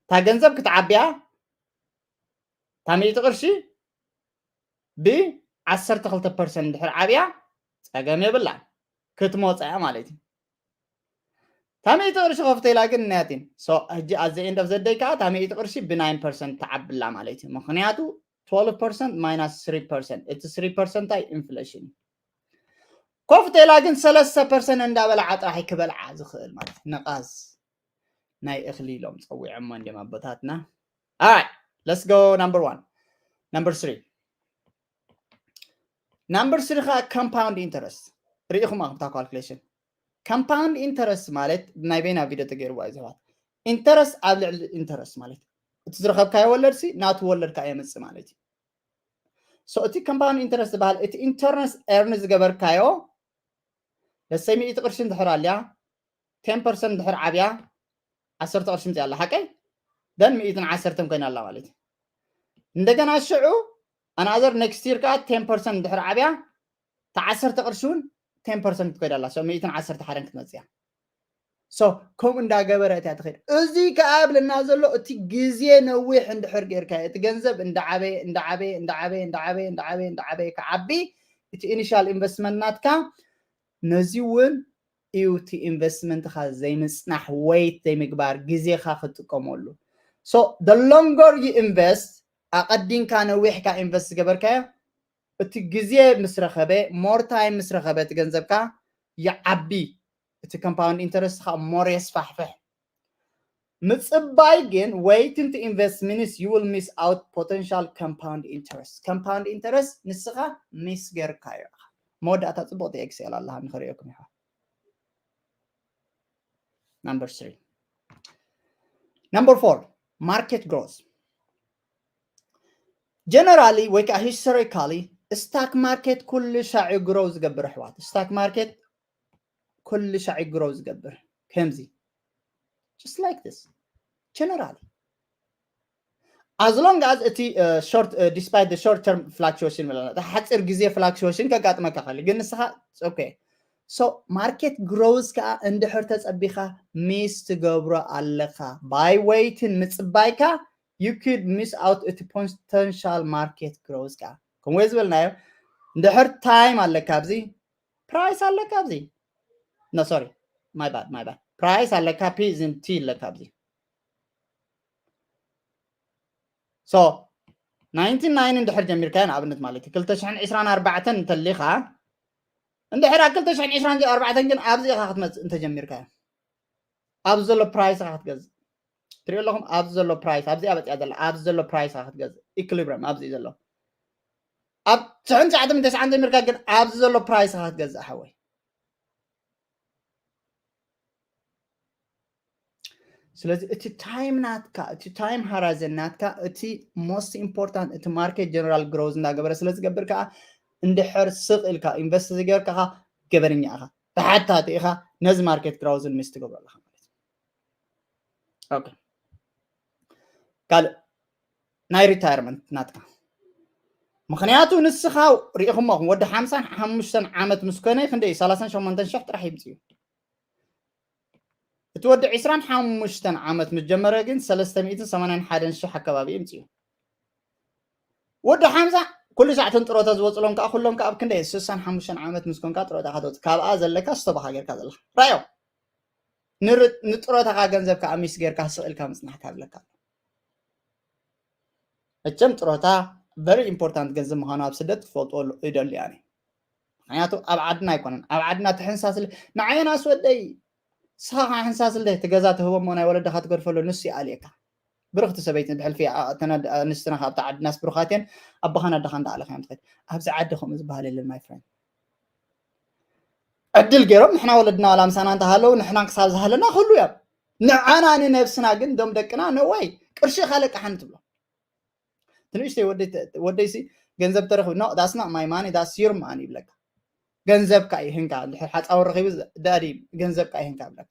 እታ ገንዘብ ክትዓቢያ እታ ሚእቲ ቅርሺ ብ ዓሰርተ ክልተ ፐርሰንት ድሕር ዓብያ ጸገም የብላን ክትመጻ እያ ማለት እዩ። እታ ሚእቲ ቅርሺ ከፍተላ ግን ናያቲን so ሕጂ at the end of the day ከዓ እታ ሚእቲ ቅርሺ ብ ናይን ፐርሰንት ትዓብላ ማለት እዩ። ምክንያቱ twelve percent minus three percent እቲ three percent ኣይ ኢንፍሌሽን እዩ። ኮፍቴላ ግን ሰለስተ ፐርሰንት እንዳበልዓ ጥራሕ ክበልዓ ዝኽእል ማለት እዩ። ነቃዝ ናይ እኽሊ ኢሎም ጸዊዖሞ እንዲም ኣቦታትና። Alright, let's go number one. Number three. Number three ከዓ compound interest ርኢኹም ኣኹም እታ calculation። Compound interest ማለት ናይ በይና ቪድዮ ተገይርዋ እዩ ዘባት። ኢንተረስት ኣብ ልዕሊ ኢንተረስት ማለት እዩ። እቲ ዝረኸብካዮ ወለድሲ ናቱ ወለድ ከዓ የምፅእ ማለት እዩ። So እቲ compound interest ዝበሃል እቲ ኢንተረስት ኤርን ዝገበርካዮ ለሰይ ሚእቲ ቅርሺ እንድሕር ኣልያ ten percent ድሕር ዓብያ ዓሰርተ ቅርሺ ምፅያ ኣላ ሓቀይ then ሚእትን ዓሰርተን ኮይና ኣላ ማለት እዩ። እንደገና ሽዑ ኣናዘር ኔክስት ይር ከዓ ten percent ድሕር ዓብያ ተዓሰርተ ቅርሺ እውን ten percent ክትከይድ ኣላ so ሚእትን ዓሰርተ ሓደን ክትመፅያ። So ከምኡ እንዳገበረ እትያ ትኸይድ። እዚ ከዓ ብለና ዘሎ እቲ ግዜ ነዊሕ እንድሕር ጌርካ እቲ ገንዘብ እንዳዓበየ እንዳዓበየ እንዳዓበየ እንዳዓበየ እንዳዓበየ እንዳዓበየ ክዓቢ እቲ ኢኒሻል ኢንቨስትመንት ናትካ ነዚ እውን እዩ እቲ ኢንቨስትመንትካ ዘይምፅናሕ ወይት ዘይምግባር ግዜካ ክትጥቀመሉ። So the longer you invest ኣቀዲምካ ነዊሕካ ኢንቨስት ዝገበርካዮ እቲ ግዜ ምስ ረኸበ more time ምስ ረኸበ እቲ ገንዘብካ ይዓቢ እቲ compound interest ከዓ more የስፋሕፍሕ። ምፅባይ ግን waiting to invest means you will miss out potential compound interest። Compound interest ንስኻ ሚስ ገርካዮ ኢኻ። መወዳእታ ፅቡቅ ኤክስኤል ኣለሃ ንክርእየኩም ኢኻ። Number three. Number four, market growth. Generally ወይ ከዓ historically stock market ኩሉ ሻዕ grow ዝገብር ኣሕዋት። Stock market ኩሉ ሻዕ grow ዝገብር ከምዚ just like this generally as long as እቲ short despite the short term fluctuation ሓፂር ግዜ fluctuation ከጋጥመካ ከሊ ግን ንስኻ okay so market growth ከዓ እንድሕር ተፀቢኻ ሚስ ትገብሮ ኣለኻ by waiting ምፅባይካ you could miss out እቲ potential market growth ከዓ ከምኡ ዝበልናዮ እንድሕር time ኣለካ ኣብዚ price ኣለካ ኣብዚ no sorry my bad my bad price ኣለካ P is in T ኣለካ ኣብዚ so ninety nine እንድሕር ጀሚርካዮ ንኣብነት ማለት እዩ ክልተ ሽሕን ዕስራን ኣርባዕተን እንተሊኻ እንድሕር ኣብ ክልተ ሽሕን ዕስራን ኣርባዕተን ግን ኣብዚ ኢኻ ክትመፅእ እንተጀሚርካዮ ኣብዚ ዘሎ price ኢኻ ክትገዝእ ትሪኦ ኣለኹም ኣብዚ ዘሎ price ኣብዚኣ በፂኣ ዘላ ኣብዚ ዘሎ price ኢኻ ክትገዝእ equilibrium ኣብዚ ዘሎ ኣብ ትሽዓን ትሽዓተ ሚእትን ተስዓን ጀሚርካ ግን ኣብዚ ዘሎ price ኢኻ ክትገዝእ ሓወይ ስለዚ እቲ time ናትካ እቲ time horizon ናትካ እቲ most important እቲ market general growth እንዳገበረ ስለ ዝገብር ከዓ እንድሕር ስቕ ኢልካ ኢንቨስት ዝገበርካ ገበነኛ ኢኻ ተሓታቲ ኢኻ ነዚ market growth ን miss ትገብሮ ኣለኻ ማለት እዩ ካልእ ናይ retirement ናትካ ምክንያቱ ንስኻ ርኢኹሞ ወዲ ሓምሳን ሓሙሽተን ዓመት ምስ ኮነ ክንደይ ሰላሳን ሸሞንተን ሽሕ ጥራሕ ይምፅኡ እቲ ወዲ ዕስራን ሓሙሽተን ዓመት ምስ ጀመረ ግን ሰለስተ ሚእትን ሰማንያን ሓደን ሽሕ ኣከባቢ ይምፅኡ ወዲ ሓምሳ ኩሉ ሻዕ እተን ጥሮታ ዝወፅሎም ከዓ ኩሎም ከዓ ኣብ ክንደይ ስሳን ሓሙሽተን ዓመት ምስ ኮንካ ጥሮታ ከተውፅእ ካብኣ ዘለካ ስቶባካ ጌርካ ዘለካ ራዮ ንጥሮታካ ገንዘብ ከዓ ሚስ ጌርካ ስቕ ኢልካ ምፅናሕካ ኣለካ መቸም ጥሮታ very important ገንዘብ ምዃኑ ኣብ ስደት ትፈልጥዎ ይደሊ ኣነ ምክንያቱ ኣብ ዓድና ኣይኮነን ኣብ ዓድና ትሕንሳስል ንዓየን ኣስወደይ ስኻ ሕንሳስል ደ ትገዛ ትህቦሞ ናይ ወለድኻ ትገድፈሉ ንሱ ይኣልየካ ብርኽቲ ሰበይቲ ብሕልፊ ኣንስትና ካብታ ዓድናስ ብሩኻት እየን ኣቦኻን ኣደኻን ዳኣለኻ እዮም ትኸድ ኣብዚ ዓዲ ከምኡ ዝበሃል የለን my friend ዕድል ገይሮም ንሕና ወለድና ዋላ ምሳና እንተሃለዉ ንሕና ክሳብ ዝሃለና ክህሉ እዮም ንዓና ንነብስና ግን ዶም ደቅና ነዋይ ቅርሺ ካለቃሓኒ ትብሎ ትንእሽተይ ወደይሲ ገንዘብ ተረኽብ no that's not my money that's your money ይብለካ ገንዘብካ እዩ ህንካ ድሕር ሓፃዊ ረኺቡ ዳዲ ገንዘብካ እዩ ህንካ ይብለካ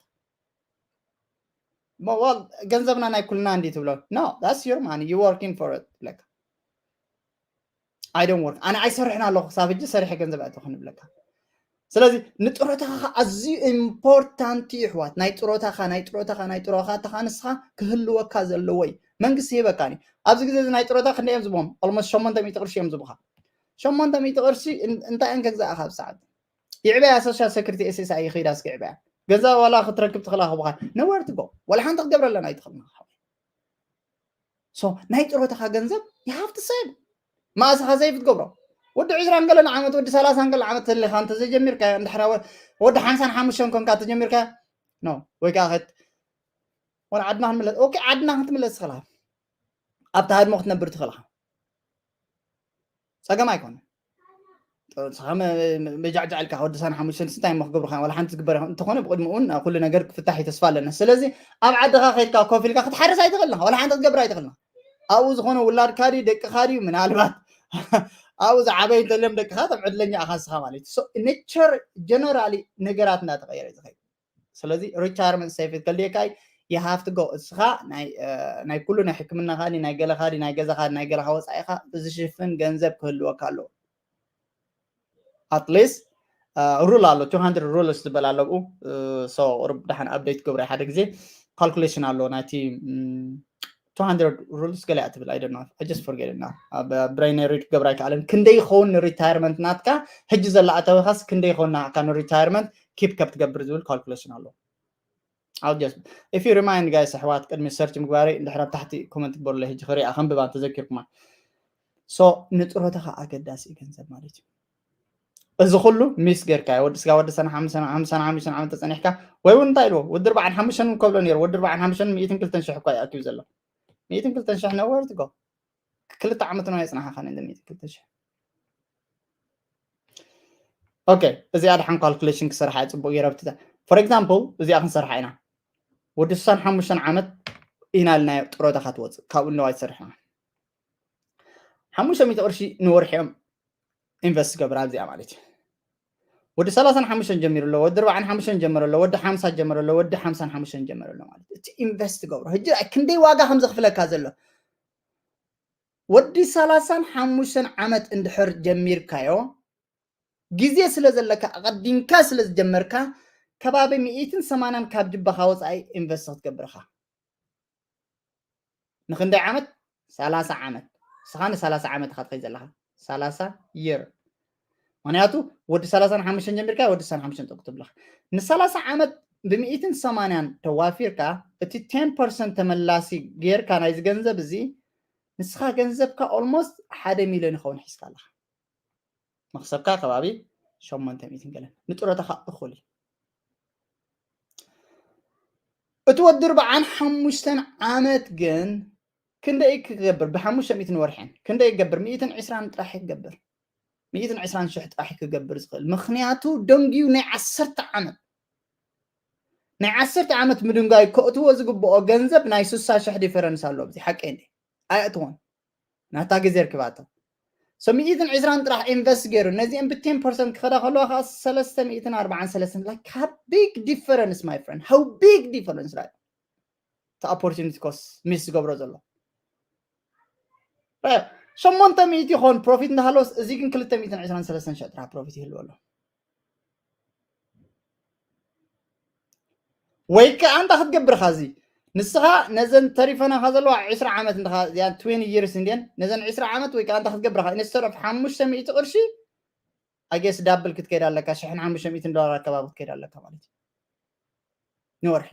well ገንዘብና ናይ ኩልና እንዲ ትብሎ no that's your money you working for it ይብለካ I don't work ኣነ ኣይሰርሕን ኣለኹ ክሳብ ሕጂ ሰሪሐ ገንዘብ ኣእተኹ ንብለካ። ስለዚ ንጥሮታኻ ኣዝዩ ኢምፖርታንት እዩ ኣሕዋት። ናይ ጥሮታኻ ናይ ጥሮታኻ ናይ ጥሮታኻ ንስኻ ክህልወካ ዘለዎ እዩ። መንግስቲ ሂበካ እዩ። ኣብዚ ግዜ እዚ ናይ ጥሮታ ክንደይ እዮም ዝቦም? Almost ሸሞንተ ሚእቲ ቅርሺ እዮም ዝቡኻ። ሸሞንተ ሚእቲ ቅርሺ እንታይ እየን ከግዛእኻ ኣብ ሰዓት? ይዕበያ ሶሻል ሴኩሪቲ ኤስኤስኣይ ይኸይዳ እስኪ ይዕበያ። ገንዘብ ዋላ ክትረክብ ትኽእላ ክቡኻ ነወርቲ ጎ ዋላ ሓንቲ ክትገብረለን ኣይትኽእልና። So ናይ ጥሮታኻ ገንዘብ you have to save። ማእስኻ save ትገብሮ። ወዲ ዕስራን ገለን ዓመት ወዲ ሰላሳን ገለን ዓመት ተሊኻ እንተ ዘጀሚርካ እንድሕራ ወዲ ሓምሳን ሓሙሽተን ኮንካ ተጀሚርካ ኖ ወይ ከዓ ኸት ወላ ዓድና ክንምለስ ኦኬ ዓድና ክትምለስ ትኽእልካ ኣብቲ ሃድሞ ክትነብር ትኽእልካ ጸገም ኣይኮነ። መጃዕጃዕ ኢልካ ወዲ ሰላሳን ሓሙሽተን እንታይ እሞ ክገብርካ ዋላ ሓንቲ ዝግበር እንተኾነ ብቅድሚኡ እውን ኩሉ ነገር ክፍታሕ እዩ ተስፋ ኣለና። ስለዚ ኣብ ዓድኻ ከይድካ ኮፍ ኢልካ ክትሓርስ ኣይትኽእልና ዋላ ሓንቲ ክትገብር ኣይትኽእልና። ኣብኡ ዝኾነ ውላድካ ድዩ ደቅኻ ድዩ ምናልባት ኣብኡ ዝዓበዩ እንተልዮም ደቅኻ ከም ዕድለኛ ኣኻ ንስኻ ማለት እዩ። So nature generally ነገራት እናተቐየረ እዩ ዝኸይድ። ስለዚ retirement save ከድልየካ you have to go እስኻ ናይ ኩሉ ናይ ሕክምናኻ ናይ ገለኻ ናይ ገዛኻ ናይ ገለኻ ወፃኢኻ ዝሽፍን ገንዘብ ክህልወካ ኣለዎ። At least rule ኣሎ two hundred rules ዝበል ኣለብኡ። So ቁርብ ደሓን update ክገብሮ ሓደ ግዜ calculation ኣሎ ናይቲ two hundred rules ገለ እያ ትብል I don't know I just forget it now። ብሬነ ሪድ ክገብራ ኣይከኣለን። ክንደይ ይኸውን ን retirement ናትካ ሕጂ ዘላ ኣታዊኻስ ክንደይ ይኸውን ንዓካ ን retirement keep ከብ ትገብር ዝብል calculation ኣሎ። I'll just if you remind guys ኣሕዋት ቅድሚ search ምግባረይ እንድሕር ኣብ ታሕቲ comment ግበሩለይ ሕጂ ክሪኣ ከንብባ እንተዘኪርኩማ። So ንጥሮታኻ ኣገዳሲ እዩ ገንዘብ ማለት እዩ። እዚ ኩሉ miss ጌርካ ወዲ ስጋ ወዲ ሰነ ሓምሰን ሓምሰን ሓምሽተን ዓመት ተጸኒሕካ ወይ እውን እንታይ ኢልዎ ወዲ ኣርባዓን ሓሙሽተን ከብሎ ነይሩ ወዲ ኣርባዓን ሓሙሽተን ሚእትን ክልተን ሽሕ እኳ ይኣክብ ዘሎ ሚእትን ክልተን ሽሕ ነወርቲ ጎ ክልተ ዓመት ነው የጽናሓኻ ነዚ ሚእትን ክልተን ሽሕ ኦኬ እዚኣ ድሓን calculation ክሰርሓ እየ ጽቡቅ ገይረ ኣብቲ for example እዚኣ ክንሰርሓ ኢና ወዲ ስሳን ሓሙሽተን ዓመት ኢና ልናዮ ጥሮታ ካትወፅእ ካብኡ ንዋይ ትሰርሕ ሓሙሽተ ሚእቲ ቅርሺ ንወርሒ እዮም ኢንቨስት ገብር ኣብዚኣ ማለት እዩ ወዲ ሰላሳን ሓሙሽተን ጀሚሩ ኣሎ ወዲ ኣርባዓን ሓሙሽተን ጀመረ ኣሎ ወዲ ሓምሳ ጀመረ ኣሎ ወዲ ሓምሳን ሓሙሽተን ጀመረ ኣሎ ማለት እቲ ኢንቨስት ገብሮ ሕጂ ክንደይ ዋጋ ከም ዘኽፍለካ ዘሎ ወዲ ሰላሳን ሓሙሽተን ዓመት እንድሕር ጀሚርካዮ ግዜ ስለ ዘለካ ኣቐዲምካ ስለ ዝጀመርካ ከባቢ ሚእትን ሰማንያን ካብ ጅባኻ ወፃኢ ኢንቨስት ክትገብርኻ ንክንደይ ዓመት ሰላሳ ዓመት ንስኻ ንሰላሳ ዓመት ኢኻ ትኸይድ ዘለኻ ሰላሳ የር ምክንያቱ ወዲ ሰላሳን ሓሙሽተን ጀሚርካ ወዲ ሰላሳን ሓሙሽተን ጠቅቱ ብለኻ ንሰላሳ ዓመት ብሚእትን ሰማንያን ተዋፊርካ እቲ ቴን ፐርሰንት ተመላሲ ጌርካ ናይዚ ገንዘብ እዚ ንስኻ ገንዘብካ ኦልሞስት ሓደ ሚልዮን ይኸውን ሒዝካ ኣለኻ መኽሰብካ ከባቢ ሸሞንተ ሚእትን ገለን ንጥሮታኻ እኹል እዩ እቲ ወዲ ኣርባዓን ሓሙሽተን ዓመት ግን ክንደይ ክገብር ብሓሙሽተ ሚእትን ወርሕን ክንደይ ክገብር ሚእትን ዕስራን ጥራሕ ክገብር ሚእትን ዕስራን ሽሕ ጥራሕ ክገብር ዝኽእል ምኽንያቱ ደንጊዩ ናይ ዓሰርተ ዓመት ናይ ዓሰርተ ዓመት ምድንጋይ ከእትዎ ዝግብኦ ገንዘብ ናይ ስሳ ሽሕ ዲፈረንስ ኣሎ ኣብዚ ሓቀይ እንዴ ኣየእትዎን ናታ ግዜ ርክባቶ ሰሚኢትን ዕስራን ጥራሕ ኢንቨስት ገይሩ ነዚኦም ብ ten percent ክኸዳ ከለዋ ከዓ ሰለስተ ሚእትን ኣርባዓን ሰለስተን like how big difference my friend how big difference right እቲ opportunity cost miss ዝገብሮ ዘሎ ሸሞንተ ሚእቲ ይኸውን ፕሮፊት እንዳሃለወስ እዚ ግን ክልተ ሚእትን ዕስራን ሰለስተን ሽሕ ጥራሕ ፕሮፊት ይህልዎ ኣሎ ወይ ከዓ እንታ ክትገብርካ እዚ ንስኻ ነዘን ተሪፈናኻ ዘለዋ ዕስራ ዓመት እንድኻ እዚኣን twenty years እንድን ነዘን ዕስራ ዓመት ወይ ከዓ እንታ ክትገብርካ instead of ሓሙሽተ ሚእቲ ቅርሺ ኣጌስ ዳብል ክትከይድ ኣለካ ሽሕን ሓሙሽተ ሚእትን ዶላር ኣከባቢ ክትከይድ ኣለካ ማለት እዩ ንወርሒ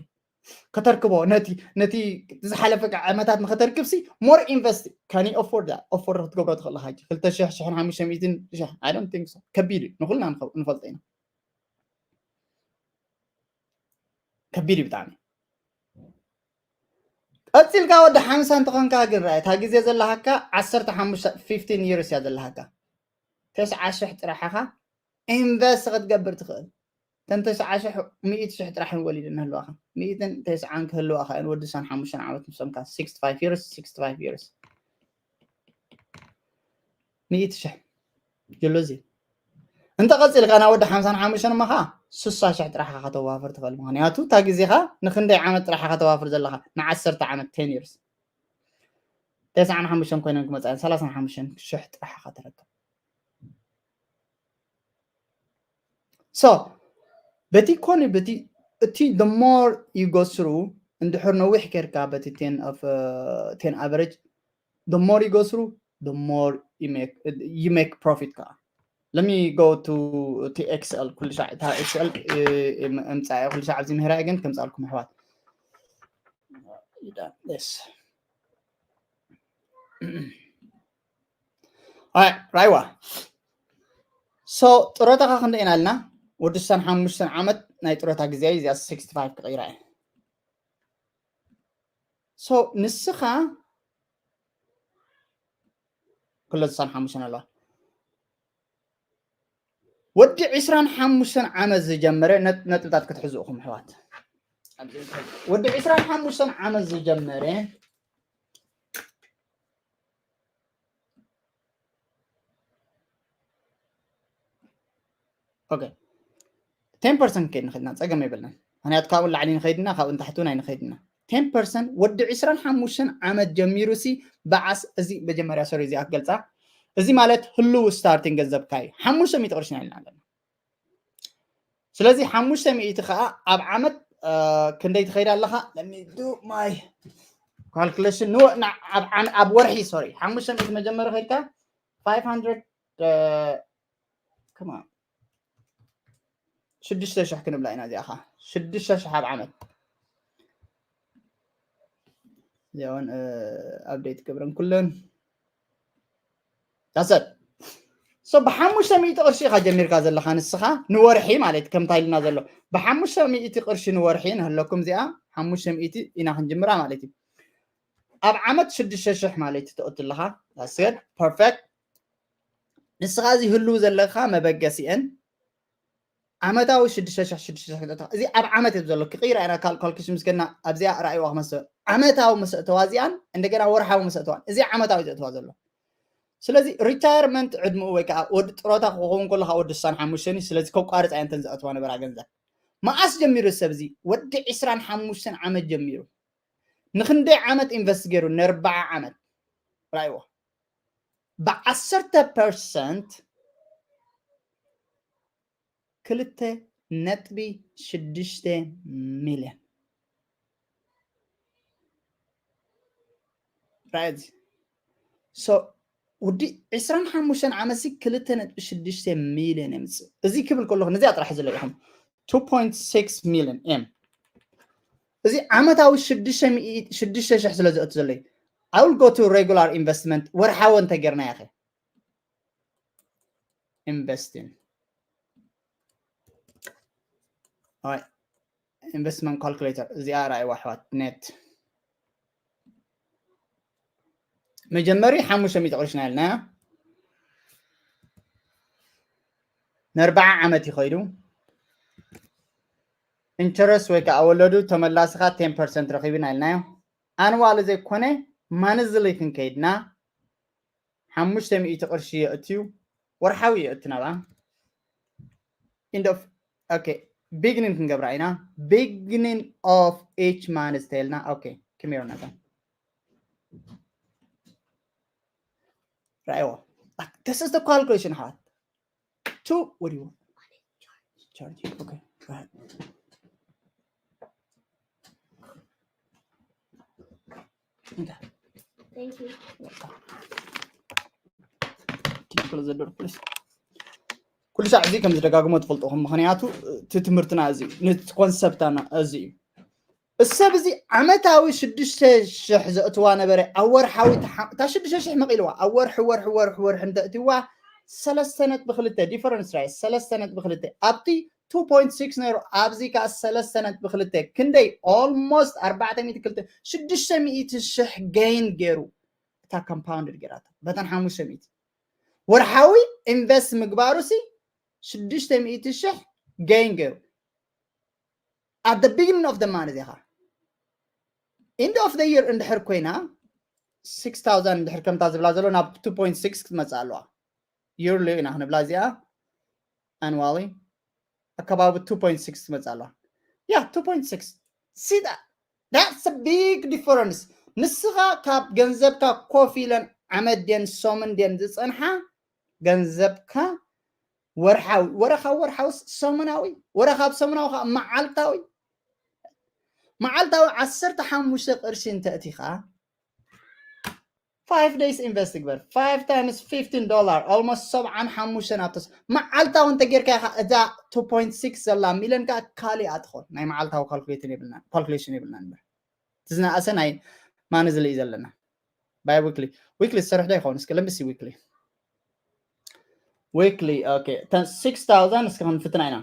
ከተርክቦ ነቲ ነቲ ዝሓለፈ ዓመታት ንኸተርክብሲ more invest can you afford that afford ክትገብሮ ትኽእል ሃጂ ክልተ ሽሕ ሽሕን ሓሙሽተ ሚእትን ሽሕ I don't think so ከቢድ እዩ ንኹልና ንፈልጦ ኢና ከቢድ እዩ ብጣዕሚ ቀፂልካ ወዲ ሓምሳ እንተኾንካ ግን ራእታ ግዜ ዘለሃካ ዓሰርተ ሓሙሽተ fifteen years እያ ዘለሃካ ተስዓ ሽሕ ጥራሕኻ ኢንቨስት ክትገብር ትኽእል እተን ተስዓ ሽሕ ሚእቲ ሽሕ ጥራሕ ወሊድን ህልዋኻ ሚእትን ተስዓን ክህልዋኻ እን ወዲ ሳን ሓሙሽተን ዓመት ምሶምካ sixty five years sixty five years ሚእቲ ሽሕ ጀሎዚ እንተ ቀፂልካ ናብ ወዲ ሓምሳን ሓሙሽተን እሞ ከዓ ስሳ ሽሕ ጥራሕ ኢኻ ከተዋፍር ትኽእል ምክንያቱ እታ ግዜኻ ንክንደይ ዓመት ጥራሕ ኢኻ ተዋፍር ዘለኻ ንዓሰርተ ዓመት ten years ተስዓን ሓሙሽተን ኮይነን ክመፃ እየን። ሰላሳን ሓሙሽተን ሽሕ ጥራሕ ኢኻ ትረክብ። So በቲ ኮኒ በቲ እቲ the more you go through፣ እንድሕር ነዊሕ ኬርካ በቲ ten of ten average፣ the more you go through, the more you make you make profit ከዓ። Let me go to እቲ Excel። ኩሉ ሻዕ እታ Excel እምፃ ኩሉ ሻዕ ኣብዚ ምህራ ግን ከምፃልኩም ኣሕዋት። Yes. ራይዋ። So ጥሮታኻ ክንደይ ኢና ኣልና? ወዲ ስሳን ሓሙሽተን ዓመት ናይ ጥሮታ ግዜ እዚኣ sixty five ክቕይራ እየ። So ንስኻ ክሎ ስሳን ሓሙሽተን ኣለዋ። ወዲ ዕስራን ሓሙሽተን ዓመት ዝጀመረ ነጥብታት ክትሕዙ ኢኹም ኣሕዋት። ወዲ ዕስራን ሓሙሽተን ዓመት ዝጀመረ okay፣ ten percent ከይድ ንኸድና ጸገም የብልናን። ምክንያቱ ካብኡ ላዕሊ ንኸይድና ካብኡ ንታሕቲ እውን ኣይንኸይድና። Ten percent ወዲ ዕስራን ሓሙሽተን ዓመት ጀሚሩ ሲ በዓስ እዚ መጀመርያ ሶሪ እዚኣ ክገልጻ። እዚ ማለት ህልው starting ገንዘብካ እዩ። ሓሙሽተ ሚእቲ ቅርሺ ኢና ኢልና ኣለና። ስለዚ ሓሙሽተ ሚእቲ ከዓ ኣብ ዓመት ክንደይ ትኸይድ ኣለኻ? Let me do my calculation። ኣብ ወርሒ ሶሪ ሓሙሽተ ሚእቲ መጀመሪ ከይድካ five hundred come on ሽዱሽተ ሽሕ ክንብላ ኢና እዚኣ ኸዓ ሽዱሽተ ሽሕ ኣብ ዓመት። እዚኣውን update ገብረን ኩለን that's it። So ብሓሙሽተ ሚእቲ ቅርሺ ኢኻ ጀሚርካ ዘለኻ ንስኻ ንወርሒ ማለት ከምታ ኢልና ዘሎ ብሓሙሽተ ሚእቲ ቅርሺ ንወርሒ ንህለኩም እዚኣ ሓሙሽተ ሚእቲ ኢና ክንጅምራ ማለት እዩ። ኣብ ዓመት ሽዱሽተ ሽሕ ማለት እዩ ትቕትለኻ። That's it. Perfect። ንስኻ እዚ ህልው ዘለኻ መበገሲአን ዓመታዊ ሽዱሽተ ሽሕ ሽዱሽተ ሽሕ ክትእትዋ። እዚ ኣብ ዓመት እዩ ዘሎ ክቕይራ ኢና ካልኩሌሽን ምስገና ኣብዚኣ ራእይዋ ክመስል ዓመታዊ መሰእተዋ እዚኣን እንደገና ወርሓዊ መሰእተዋን እዚ ዓመታዊ ዘእተዋ ዘሎ። ስለዚ ሪታየርመንት ዕድምኡ ወይ ከዓ ወዲ ጥሮታ ክኸውን ከሎ ካብ ወዲ ስሳን ሓሙሽተን እዩ። ስለዚ ከቋርፃ እየንተን ዘእተዋ ነበራ ገንዘብ። መዓስ ጀሚሩ ሰብ እዚ ወዲ ዕስራን ሓሙሽተን ዓመት ጀሚሩ ንክንደይ ዓመት ኢንቨስት ገይሩ? ነርባዓ ዓመት ራእይዎ ብዓሰርተ ፐርሰንት ክልተ ነጥቢ ሽዱሽተ ሚልዮን ራእዚ so ውዲ ዕስራን ሓሙሽተን ዓመት ሲ ክልተ ነጥቢ ሽዱሽተ ሚልዮን የምፅእ። እዚ ክብል ከለኹ ነዚኣ ጥራሕ ዝለኢኹም two point six million M እዚ ዓመታዊ ሽዱሽተ ሽሕ ስለ ዘእቱ ዘለይ I will go to regular investment ወርሓዊ እንተጌርና ያኸ ኢንቨስቲን ኢንቨስትመንት ካልኩሌተር እዚኣ ራእይዋ ኣሕዋት ኔት መጀመሪ ሓሙሽተ ሚእቲ ቅርሽና ኢልና ንኣርባዓ ዓመት ይኸይዱ ኢንተረስት ወይ ከዓ ወለዱ ተመላስኻ ten percent ረኺብና ኢልናዮ ኣንዋል ዘይኮነ ማንዝሊ ክንከይድና ሓሙሽተ ሚእቲ ቅርሺ የእትዩ ወርሓዊ የእትናባ ኢንድ ኦፍ okay beginning ክንገብራ ኢና beginning of each month ተልና okay ክሜሮ ነታ ራይዎ this is the calculation ኣሕዋት two what do you want charge okay go ahead ኩሉ ሳዕ እዚ ከም ዝደጋግሞ ትፈልጥኹም ምክንያቱ እቲ ትምህርትና እዚ ኮንሰፕትና እዚ እዩ እሰብ እዚ ዓመታዊ ሽዱሽተ ሽሕ ዘእትዋ ነበረ ኣብ ወርሓዊ እታ ሽዱሽተ ሽሕ መቒልዋ ኣብ ወርሒ ወርሒ ወርሒ ወርሒ እንተእትዋ ሰለስተ ነጥቢ ክልተ ዲፈረንስ ራይ ሰለስተ ነጥቢ ክልተ ኣብቲ two point six ነይሩ ኣብዚ ከዓ ሰለስተ ነጥቢ ክልተ ክንደይ almost ኣርባዕተ ሚእቲ ክልተ ሽዱሽተ ሚእቲ ሽሕ gain ገይሩ እታ compounded ገይራታ በተን ሓሙሽተ ሚእቲ ወርሓዊ ኢንቨስት ምግባሩ ሲ ሽዱሽተ ሚእቲ ሽሕ gain ገይሩ at the beginning of the month እዚኻ end of the year እንድሕር ኮይና six thousand እንድሕር ከምታ ዝብላ ዘሎ ናብ two point six ክትመፅእ ኣለዋ yearly ኢና ክንብላ እዚኣ annually ኣከባቢ two point six ትመፅእ ኣለዋ yeah two point six see that that's a big difference ንስኻ ካብ ገንዘብካ ኮፍ ኢለን ዓመት ድየን ሰሙን ድየን ዝጸንሓ ገንዘብካ ወርሓዊ፣ ወረ ካብ ወርሓዊ ሰሙናዊ፣ ወረ ካብ ሰሙናዊ ከዓ መዓልታዊ። መዓልታዊ ዓሰርተ ሓሙሽተ ቅርሺ እንተእቲኻ five days invest ግበር። Five times fifteen dollar, almost ሰብዓን ሓሙሽተን ኣብተስ መዓልታዊ እንተ ጌርካ ኢኻ እዛ two point six ዘላ ሚለን ከዓ ካሊእ ኣትኾን ናይ መዓልታዊ calculation የብልናን እምበር። እቲ ዝነኣሰ ናይ ማኒ ዝልኢ ዘለና። Bi weekly. Weekly ዝሰርሕ ዶ ይኸውን? እስኪ let me see weekly. Weekly, okay. Ten- six thousand እስኪ ክንፍትና ኢና።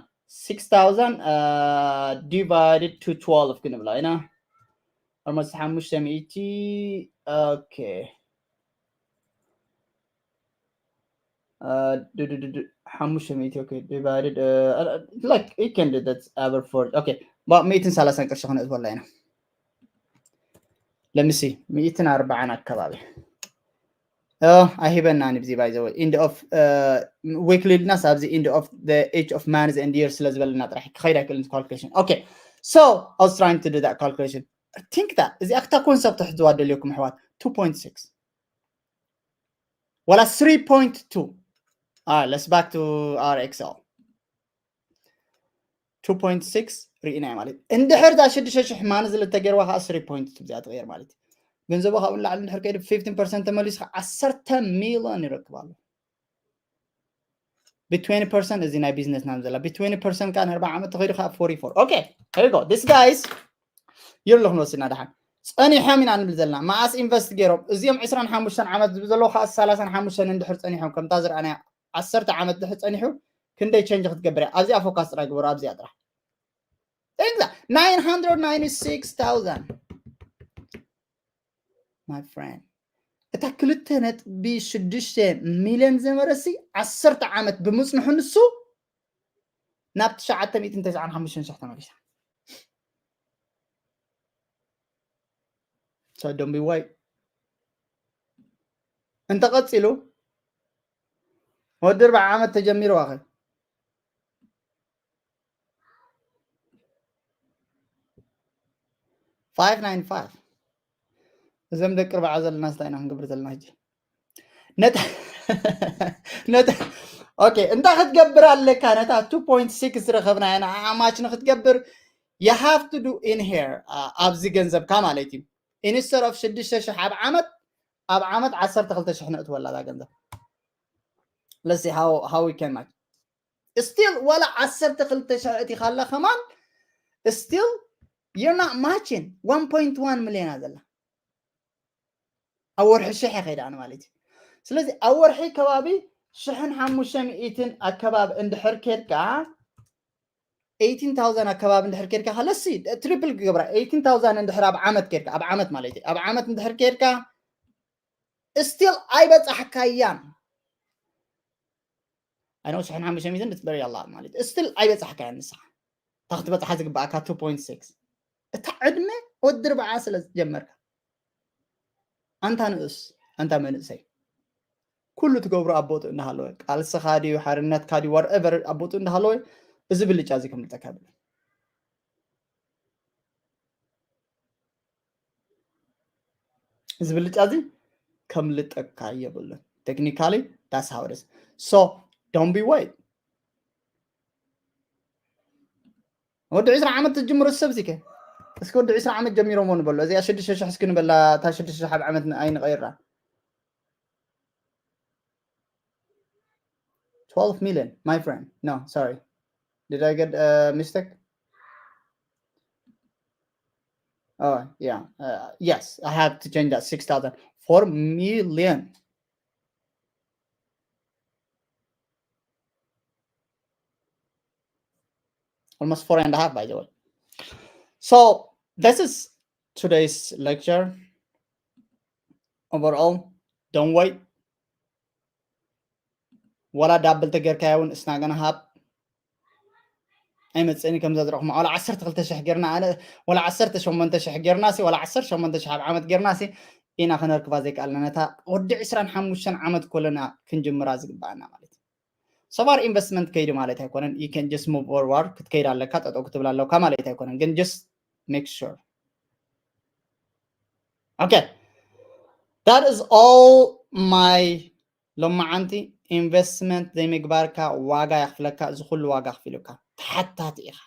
Six thousand, uh, divided to twelve ክንብላ ኢና። Almost ሓሙሽተ ሚእቲ፣ okay. Uh, ዱ- ዱ- ዱ- ዱ- ሓሙሽተ ሚእቲ፣ okay, divided, uh, uh, like, you can do that over four, okay. About ሚእትን ሰላሳን ቅርሺ ክነእትወላ ኢና። Let me see, ሚእትን ኣርባዓን ኣከባቢ። Uh, ኣይሂበናን ብዚ፣ by the way, end of, uh, weekly ኢልናስ ኣብዚ end of the age of months and years ስለ ዝበለና ጥራሕ ክኸይድ ኣይክእልን calculation። Okay, so I was trying to do that calculation. Think that እዚኣ ክታ ኮንሰፕት ትሕዝዋ ደልየኩም ኣሕዋት። Two point six ዋላ three point two። Ah, let's back to our Excel. Two point six ርኢናዮ ማለት እዩ። እንድሕር እዛ ሽዱሽተ ሽሕ ማኒ ዝልተ ገይርዋ ከዓ three point two እዚኣ ትቕየር ማለት እዩ። ገንዘቡ ካብኡ ንላዕሊ እንድሕር ከይዱ fifteen percent ተመሊሱ ከዓ ዓሰርተ ሚልዮን ይረክብ ኣሎ። ብ twenty percent እዚ ናይ ቢዝነስ ናም ዘላ ብ twenty percent ከዓ ንኣርባዓ ዓመት ተኸይዱ ከዓ forty four። Okay, here you go. This guys ይርልኽ ንወስድና ደሓን ጸኒሖም ኢና ንብል ዘለና። መዓስ ኢንቨስት ገይሮም እዚኦም ዕስራን ሓሙሽተን ዓመት ዝብል ዘለዎ ከዓ ሰላሳን ሓሙሽተን እንድሕር ጸኒሖም ከምታ ዝረኣናያ ዓሰርተ ዓመት ድሕር ጸኒሑ ክንደይ ቸንጅ ክትገብር እያ? ኣብዚኣ ፎካስ ጥራይ ግበሩ፣ ኣብዚኣ ጥራሕ። Think that. Nine hundred ninety-six thousand. My friend. እታ ክልተ ነጥቢ ሽዱሽተ ሚልዮን ዘመረሲ ዓሰርተ ዓመት ብምጽንሑ ንሱ ናብ ትሽዓተ ሚእትን ተስዓን ሓሙሽተን ሽሕ ተመሊሳ። So don't be why. እንተቐጺሉ ወዲ ኣርባዓ ዓመት ተጀሚሩ ዋኸ five nine five። እዞም ደቂ ኣርባዓ ዘለና ስታይ ኢና ክንገብር ዘለና ሕጂ። ነታ ነታ okay፣ እንታይ ክትገብር ኣለካ? ነታ two point six ዝረኸብናያ ንዓኣ ማች ንክትገብር you have to do in here፣ uh, ኣብዚ ገንዘብካ ማለት እዩ። Instead of ሽዱሽተ ሽሕ ኣብ ዓመት፣ ኣብ ዓመት ዓሰርተ ክልተ ሽሕ ነእትወላ እዛ ገንዘብ። Let's see how, how we can match. Still ዋላ ዓሰርተ ክልተ ሽሕ እቲኻ ኣላ ከማን still you're not matching። One point one ሚልዮን እያ ዘላ። ኣብ ወርሒ ሽሕ እየ ከይደ ኣነ ማለት እዩ። ስለዚ ኣብ ወርሒ ከባቢ ሽሕን ሓሙሽተ ሚእትን ኣከባቢ እንድሕር ኬድካ፣ eighteen thousand ኣከባቢ እንድሕር ኬድካ፣ ከለሲ ትሪፕል ክገብራ፣ eighteen thousand እንድሕር ኣብ ዓመት ኬድካ፣ ኣብ ዓመት ማለት እዩ፣ ኣብ ዓመት እንድሕር ኬድካ still ኣይበጻሕካያን። I know ሽሕን ሓሙሽተ ሚእትን it's very a lot ማለት እዩ። Still ኣይበጻሕካያን ንስኻ እታ ክትበጽሓ ዝግባኣካ two point six። እታ ዕድመ ወዲ ኣርባዓ ስለ ዝጀመርካ፣ ኣንታ ንእስ፣ ኣንታ መንእሰይ፣ ኩሉ ትገብሮ ኣብ ቦትኡ እንዳሃለወ፣ ቃልስኻ ድዩ፣ ሓርነትካ ድዩ፣ whatever ኣብ ቦትኡ እንዳሃለወ፣ እዚ ብልጫ እዚ ከምልጠካ የብሉን። እዚ ብልጫ እዚ ከምልጠካ የብሉን። Technically that's how it is. So don't be wait። ወዲ ዕስራ ዓመት ትጅምሩ ሰብ ሲከ እስኪ ወዲ ዕስራ ዓመት ጀሚሮሞ ንበሎ። እዚኣ ሽዱሽተ ሽሕ እስኪ ንበላ፣ እታ ሽዱሽተ ሽሕ ኣብ ዓመት ን-፣ ኣይንቐይራ። Twelve million, my friend. No, sorry. Did I get a mistake? Oh, yeah. Uh, yes, I have to change that. Six thousand. Four million. Almost four and a half, by the way. So this is today's lecture. Overall, don't wait. ወላ ዳብል ተገርካዮ እውን እስናገና ሃብ ኣይመፅእን። ከምዛ ዝረኹም ወላ ዓሰርተ ክልተ ሽሕ ጌርና፣ ኣነ ወላ ዓሰርተ ሸሞንተ ሽሕ ጌርና ሲ፣ ወላ ዓሰርተ ሸሞንተ ሽሕ ኣብ ዓመት ጌርና ሲ ኢና ክነርክባ ዘይከኣልና። ነታ ወዲ ዕስራን ሓሙሽተን ዓመት ኮለና ክንጅምራ ዝግባኣና ማለት እዩ። So far ኢንቨስትመንት ከይዱ ማለት ኣይኮነን። You can just move forward፣ ክትከይድ ኣለካ፣ ጠጠው ክትብል ኣለካ ማለት ኣይኮነን። ግን just make sure። Okay, that is all my ሎማዓንቲ። ኢንቨስትመንት ዘይምግባርካ ዋጋ የኽፍለካ። እዚ ኩሉ ዋጋ ኣኽፊሉካ ተሓታቲ ኢኻ።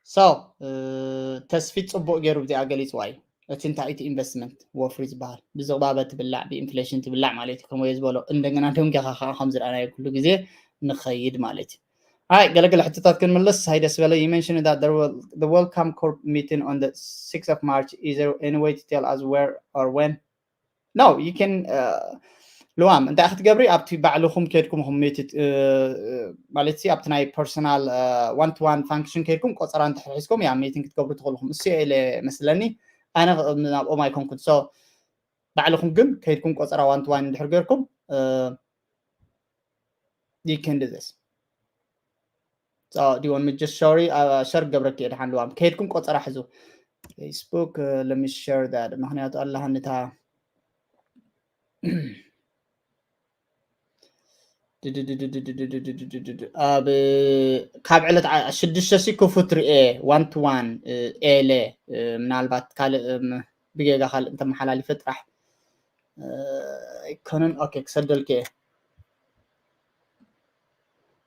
So ተስፊት ፅቡቅ ገይሩ ብዚኣ ገሊፅዋ እዩ። እቲ እንታይ እቲ ኢንቨስትመንት ወፍሪ ዝበሃል ብዝቕባበ ትብላዕ ብኢንፍሌሽን ትብላዕ ማለት እዩ። ከምኡ ዝበሎ እንደገና ደንገኻ ከዓ ከም ዝረኣናዮ ኩሉ ግዜ ንኸይድ ማለት እዩ። ኣይ ገለገለ ሕቶታት ክንምልስ ሃይ ደስ በለ። You mentioned that there will the Welcome Corp meeting on the sixth of March. Is there any way to tell us where or when? No, you can ልዋም እንታይ ክትገብሪ ኣብቲ ባዕልኹም ከድኩም ኹም ሜትድ ማለት ኣብቲ ናይ ፐርሶናል ዋን ቱ ዋን ፋንክሽን ከድኩም ቆፀራ እንተሕሒዝኩም ያ ሜቲንግ ክትገብሩ ትኽእልኹም። እሱ ኢለ መስለኒ ኣነ ናብኦም ኣይኮንኩን። So ባዕልኹም ግን ከድኩም ቆፀራ ዋን ቱ ዋን እንድሕር ገርኩም you can do this. So do you want me just sorry ሸር ገብረክ የድሓን ልዋም ከድኩም ቆፀራ ሕዙ። Facebook let me share that ምክንያቱ ኣላሃንታ ኣብ ካብ ዕለት ሽዱሽተ ሲ ክፉት ርኤ ዋን ቱ ዋን ኤለ ምናልባት ካልእ ብጌጋ ካልእ እንተመሓላሊፈ ጥራሕ ኣይኮነን። ኦኬ ክሰደልክ እየ።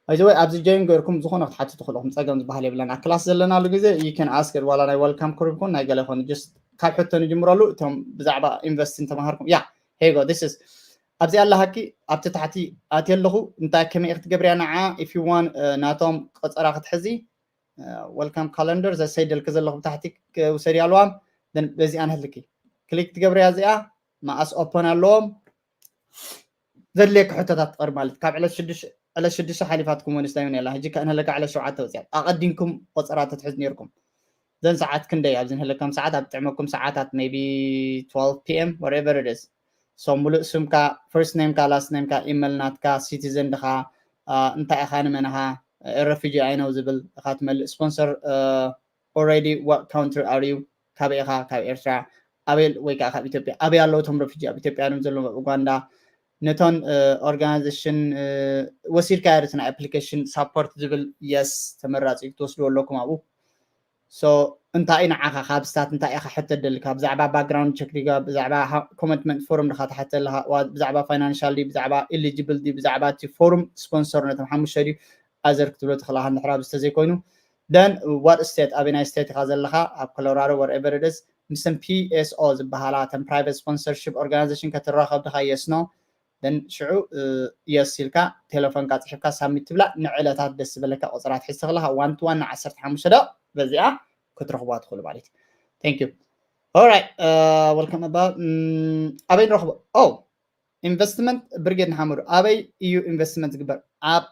ኣይዘወይ ኣብዚ ጆይን ገርኩም ዝኾነ ክትሓቱ ትኽእልኹም ፀገም ዝበሃል የብለና። ክላስ ዘለናሉ ግዜ you can ask ዋላ ናይ ወልካም ክሩብ ይኹን ናይ ገለ ይኹን just ካብ ሕቶ ንጅምረሉ። እቶም ብዛዕባ ኢንቨስት እንተምሃርኩም ያ ሄጎ this is ኣብዚ ኣለሃኪ ኣብቲ ታሕቲ ኣትየ ኣለኹ እንታይ ከመይ ክትገብርያ ንዓ if you want ናቶም ቆፀራ ክትሕዚ ወልካም ካለንደር ዘሰይደልክ ዘለኹ ብታሕቲ ውሰድ ያልዋም በዚኣ ንህልኪ ክሊክ ትገብርያ እዚኣ መኣስ ኦፐን ኣለዎም ዘድልየካ ሕቶታት ትቐርብ ማለት ካብ ዕለት ሽዱሽተ ሓሊፋትኩም ወንስታይ እውን የላ ሕጂ ከእንህለካ ዕለት ሸውዓተ ወፅያ ኣቐዲምኩም ቆፀራ ተትሕዝ ነርኩም ዘን ሰዓት ክንደይ ኣብዚ ንህለከም ሰዓት ኣብ ጥዕመኩም ሰዓታት maybe twelve p.m. whatever it is so ሙሉእ ስምካ first name ካ last name ካ ኢመል ናትካ ሲቲዘን ድኻ እንታይ ኢኻ ንመንኻ refugee I know ዝብል ኢኻ ትመልእ sponsor already what country are you ካበይ ኢኻ ካብ ኤርትራ ኣበይ ወይ ከዓ ካብ ኢትዮጵያ ኣበይ ኣለዉ እቶም refugee ኣብ ኢትዮጵያ እዮም ዘለዉ ኣብ ኡጋንዳ ነቶን organization ወሲድካ ርት ናይ application support ዝብል yes ተመራፂ ክትወስድዎ ኣለኩም ኣብኡ so እንታይ እዩ ንዓኻ ካብ ስታት እንታይ ኢኻ ሕተ ደልካ ብዛዕባ background check ዲጋ ብዛዕባ commitment form ድኻ ትሓተ ኣለኻ ብዛዕባ financial ዲ ብዛዕባ eligible ዲ ብዛዕባ እቲ forum sponsor ነቶም ሓሙሽተ ድዩ ኣዘር ክትብሎ ትኽእላ እንድሕር ኣብዚ ተዘይኮይኑ then what state ኣበናይ state ኢኻ ዘለኻ ኣብ ኮሎራዶ whatever it is ምስን PSO ዝበሃላ ተን private sponsorship organization ከተራኸብ ድኻ yes no then ሽዑ yes ኢልካ ቴሌፎንካ ፅሒፍካ ሳሚት ትብላ ንዕለታት ደስ ዝበለካ ቆፅራት ሒዝ ትኽእልኻ one to one ንዓሰርተ ሓሙሽተ ደቕ በዚኣ ክትረኽቧ ትኽእሉ ማለት እዩ thank you alright welcome about ኣበይ ንረኽቦ oh ኢንቨስትመንት ብርጌድ ንሓመዱ ኣበይ እዩ ኢንቨስትመንት ዝግበር ኣብ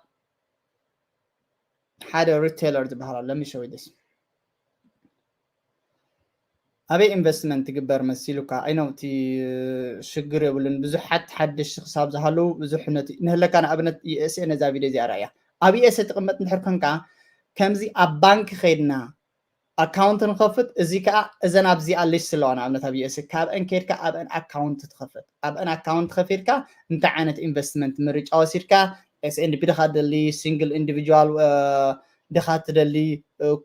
ሓደ retailer ዝበሃል ኣሎ let me show you this ኣበይ ኢንቨስትመንት ትግበር መሲሉካ ኣይኖ እቲ ሽግር የብሉን ብዙሓት ሓደሽቲ ክሳብ ዝሃለዉ ብዙሕ ነቲ ንህለካ ንኣብነት USA ነዛ ቪድዮ እዚኣ ርኣያ ኣብ USA ትቕመጥ እንድሕር ኮንካ ከምዚ ኣብ ባንክ ከይድና ኣካውንት ንኸፍት እዚ ከዓ እዘን ኣብዚኣ ሊስት ኣለዋ ንኣብነት ኣብ USA ካብአን ከይድካ ኣብአን ኣካውንት ትኸፍት ኣብአን ኣካውንት ከፊትካ እንታይ ዓይነት ኢንቨስትመንት ምርጫ ወሲድካ SNDP ድኻ ደሊ ሲንግል ኢንዲቪጁዋል ድኻ ትደሊ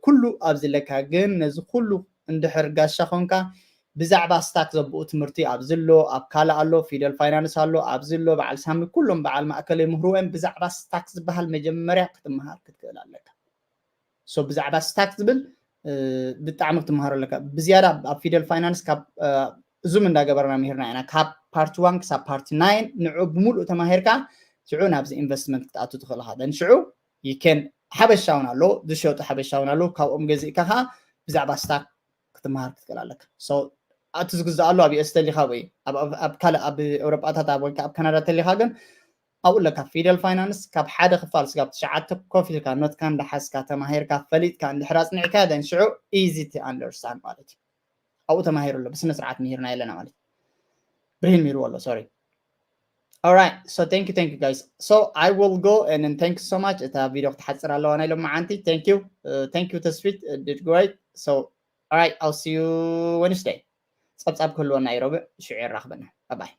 ኩሉ ኣብዚ ኣለካ ግን ነዚ ኩሉ እንድሕር ጋሻ ኮንካ ብዛዕባ ስታክ ዘብኡ ትምህርቲ ኣብዚ ኣሎ ኣብ ካልእ ኣሎ ፊደል ፋይናንስ ኣሎ ኣብዚ ኣሎ በዓል ሳሚ ኩሎም በዓል ማእከል የምህርዎ እዮም ብዛዕባ ስታክ ዝበሃል መጀመርያ ክትመሃር ክትክእል ኣለካ so ብዛዕባ ስታክ ዝብል ብጣዕሚ ክትመሃሮ ኣለካ ብዝያዳ ኣብ ፊደል ፋይናንስ ካብ ዙም እንዳገበርና ምሂርና ኢና ካብ ፓርቲ ዋን ክሳብ ፓርቲ ናይን ንዑ ብምሉእ ተማሂርካ ሽዑ ናብዚ ኢንቨስትመንት ክትኣቱ ትኽእል ኢኻ ደን ሽዑ ይከን ሓበሻ እውን ኣሎ ዝሸጡ ሓበሻ እውን ኣሎ ካብኦም ገዚእካ ከዓ ብዛዕባ ስታክ ክትመሃር ክትክእል ኣለካ እቲ ዝግዛእ ኣሎ ኣብ ዩኤስ ተሊካ ወይ ኣብ ካልእ ኣብ ኤውሮጳታት ኣብ ወይከ ኣብ ካናዳ ተሊካ ግን ኣብኡ ኣለካ ፊደል ፋይናንስ ካብ ሓደ ክፋል ስጋብ ትሽዓተ ኮፍ ኢልካ ኖትካ እንዳሓዝካ ተማሂርካ ፈሊጥካ እንድሕር ኣፅኒዕካ ደን ሽዑ easy to understand ማለት እዩ ኣብኡ ተማሂሩ ኣሎ ብስነ ስርዓት ምሂርና የለና ማለት ብርሂን ምሂርዎ ኣሎ sorry All right, so thank you, thank you guys. So I will go and then thank you so much. እታ ቪድዮ ክትሓፅር ኣለዋ ናይ ሎማዓንቲ thank you, thank you ተስፊት did great. So all right, I'll see you Wednesday. ፀብፃብ ክህልወና እዩ ረቡዕ ሽዑ የራኽበና ባይ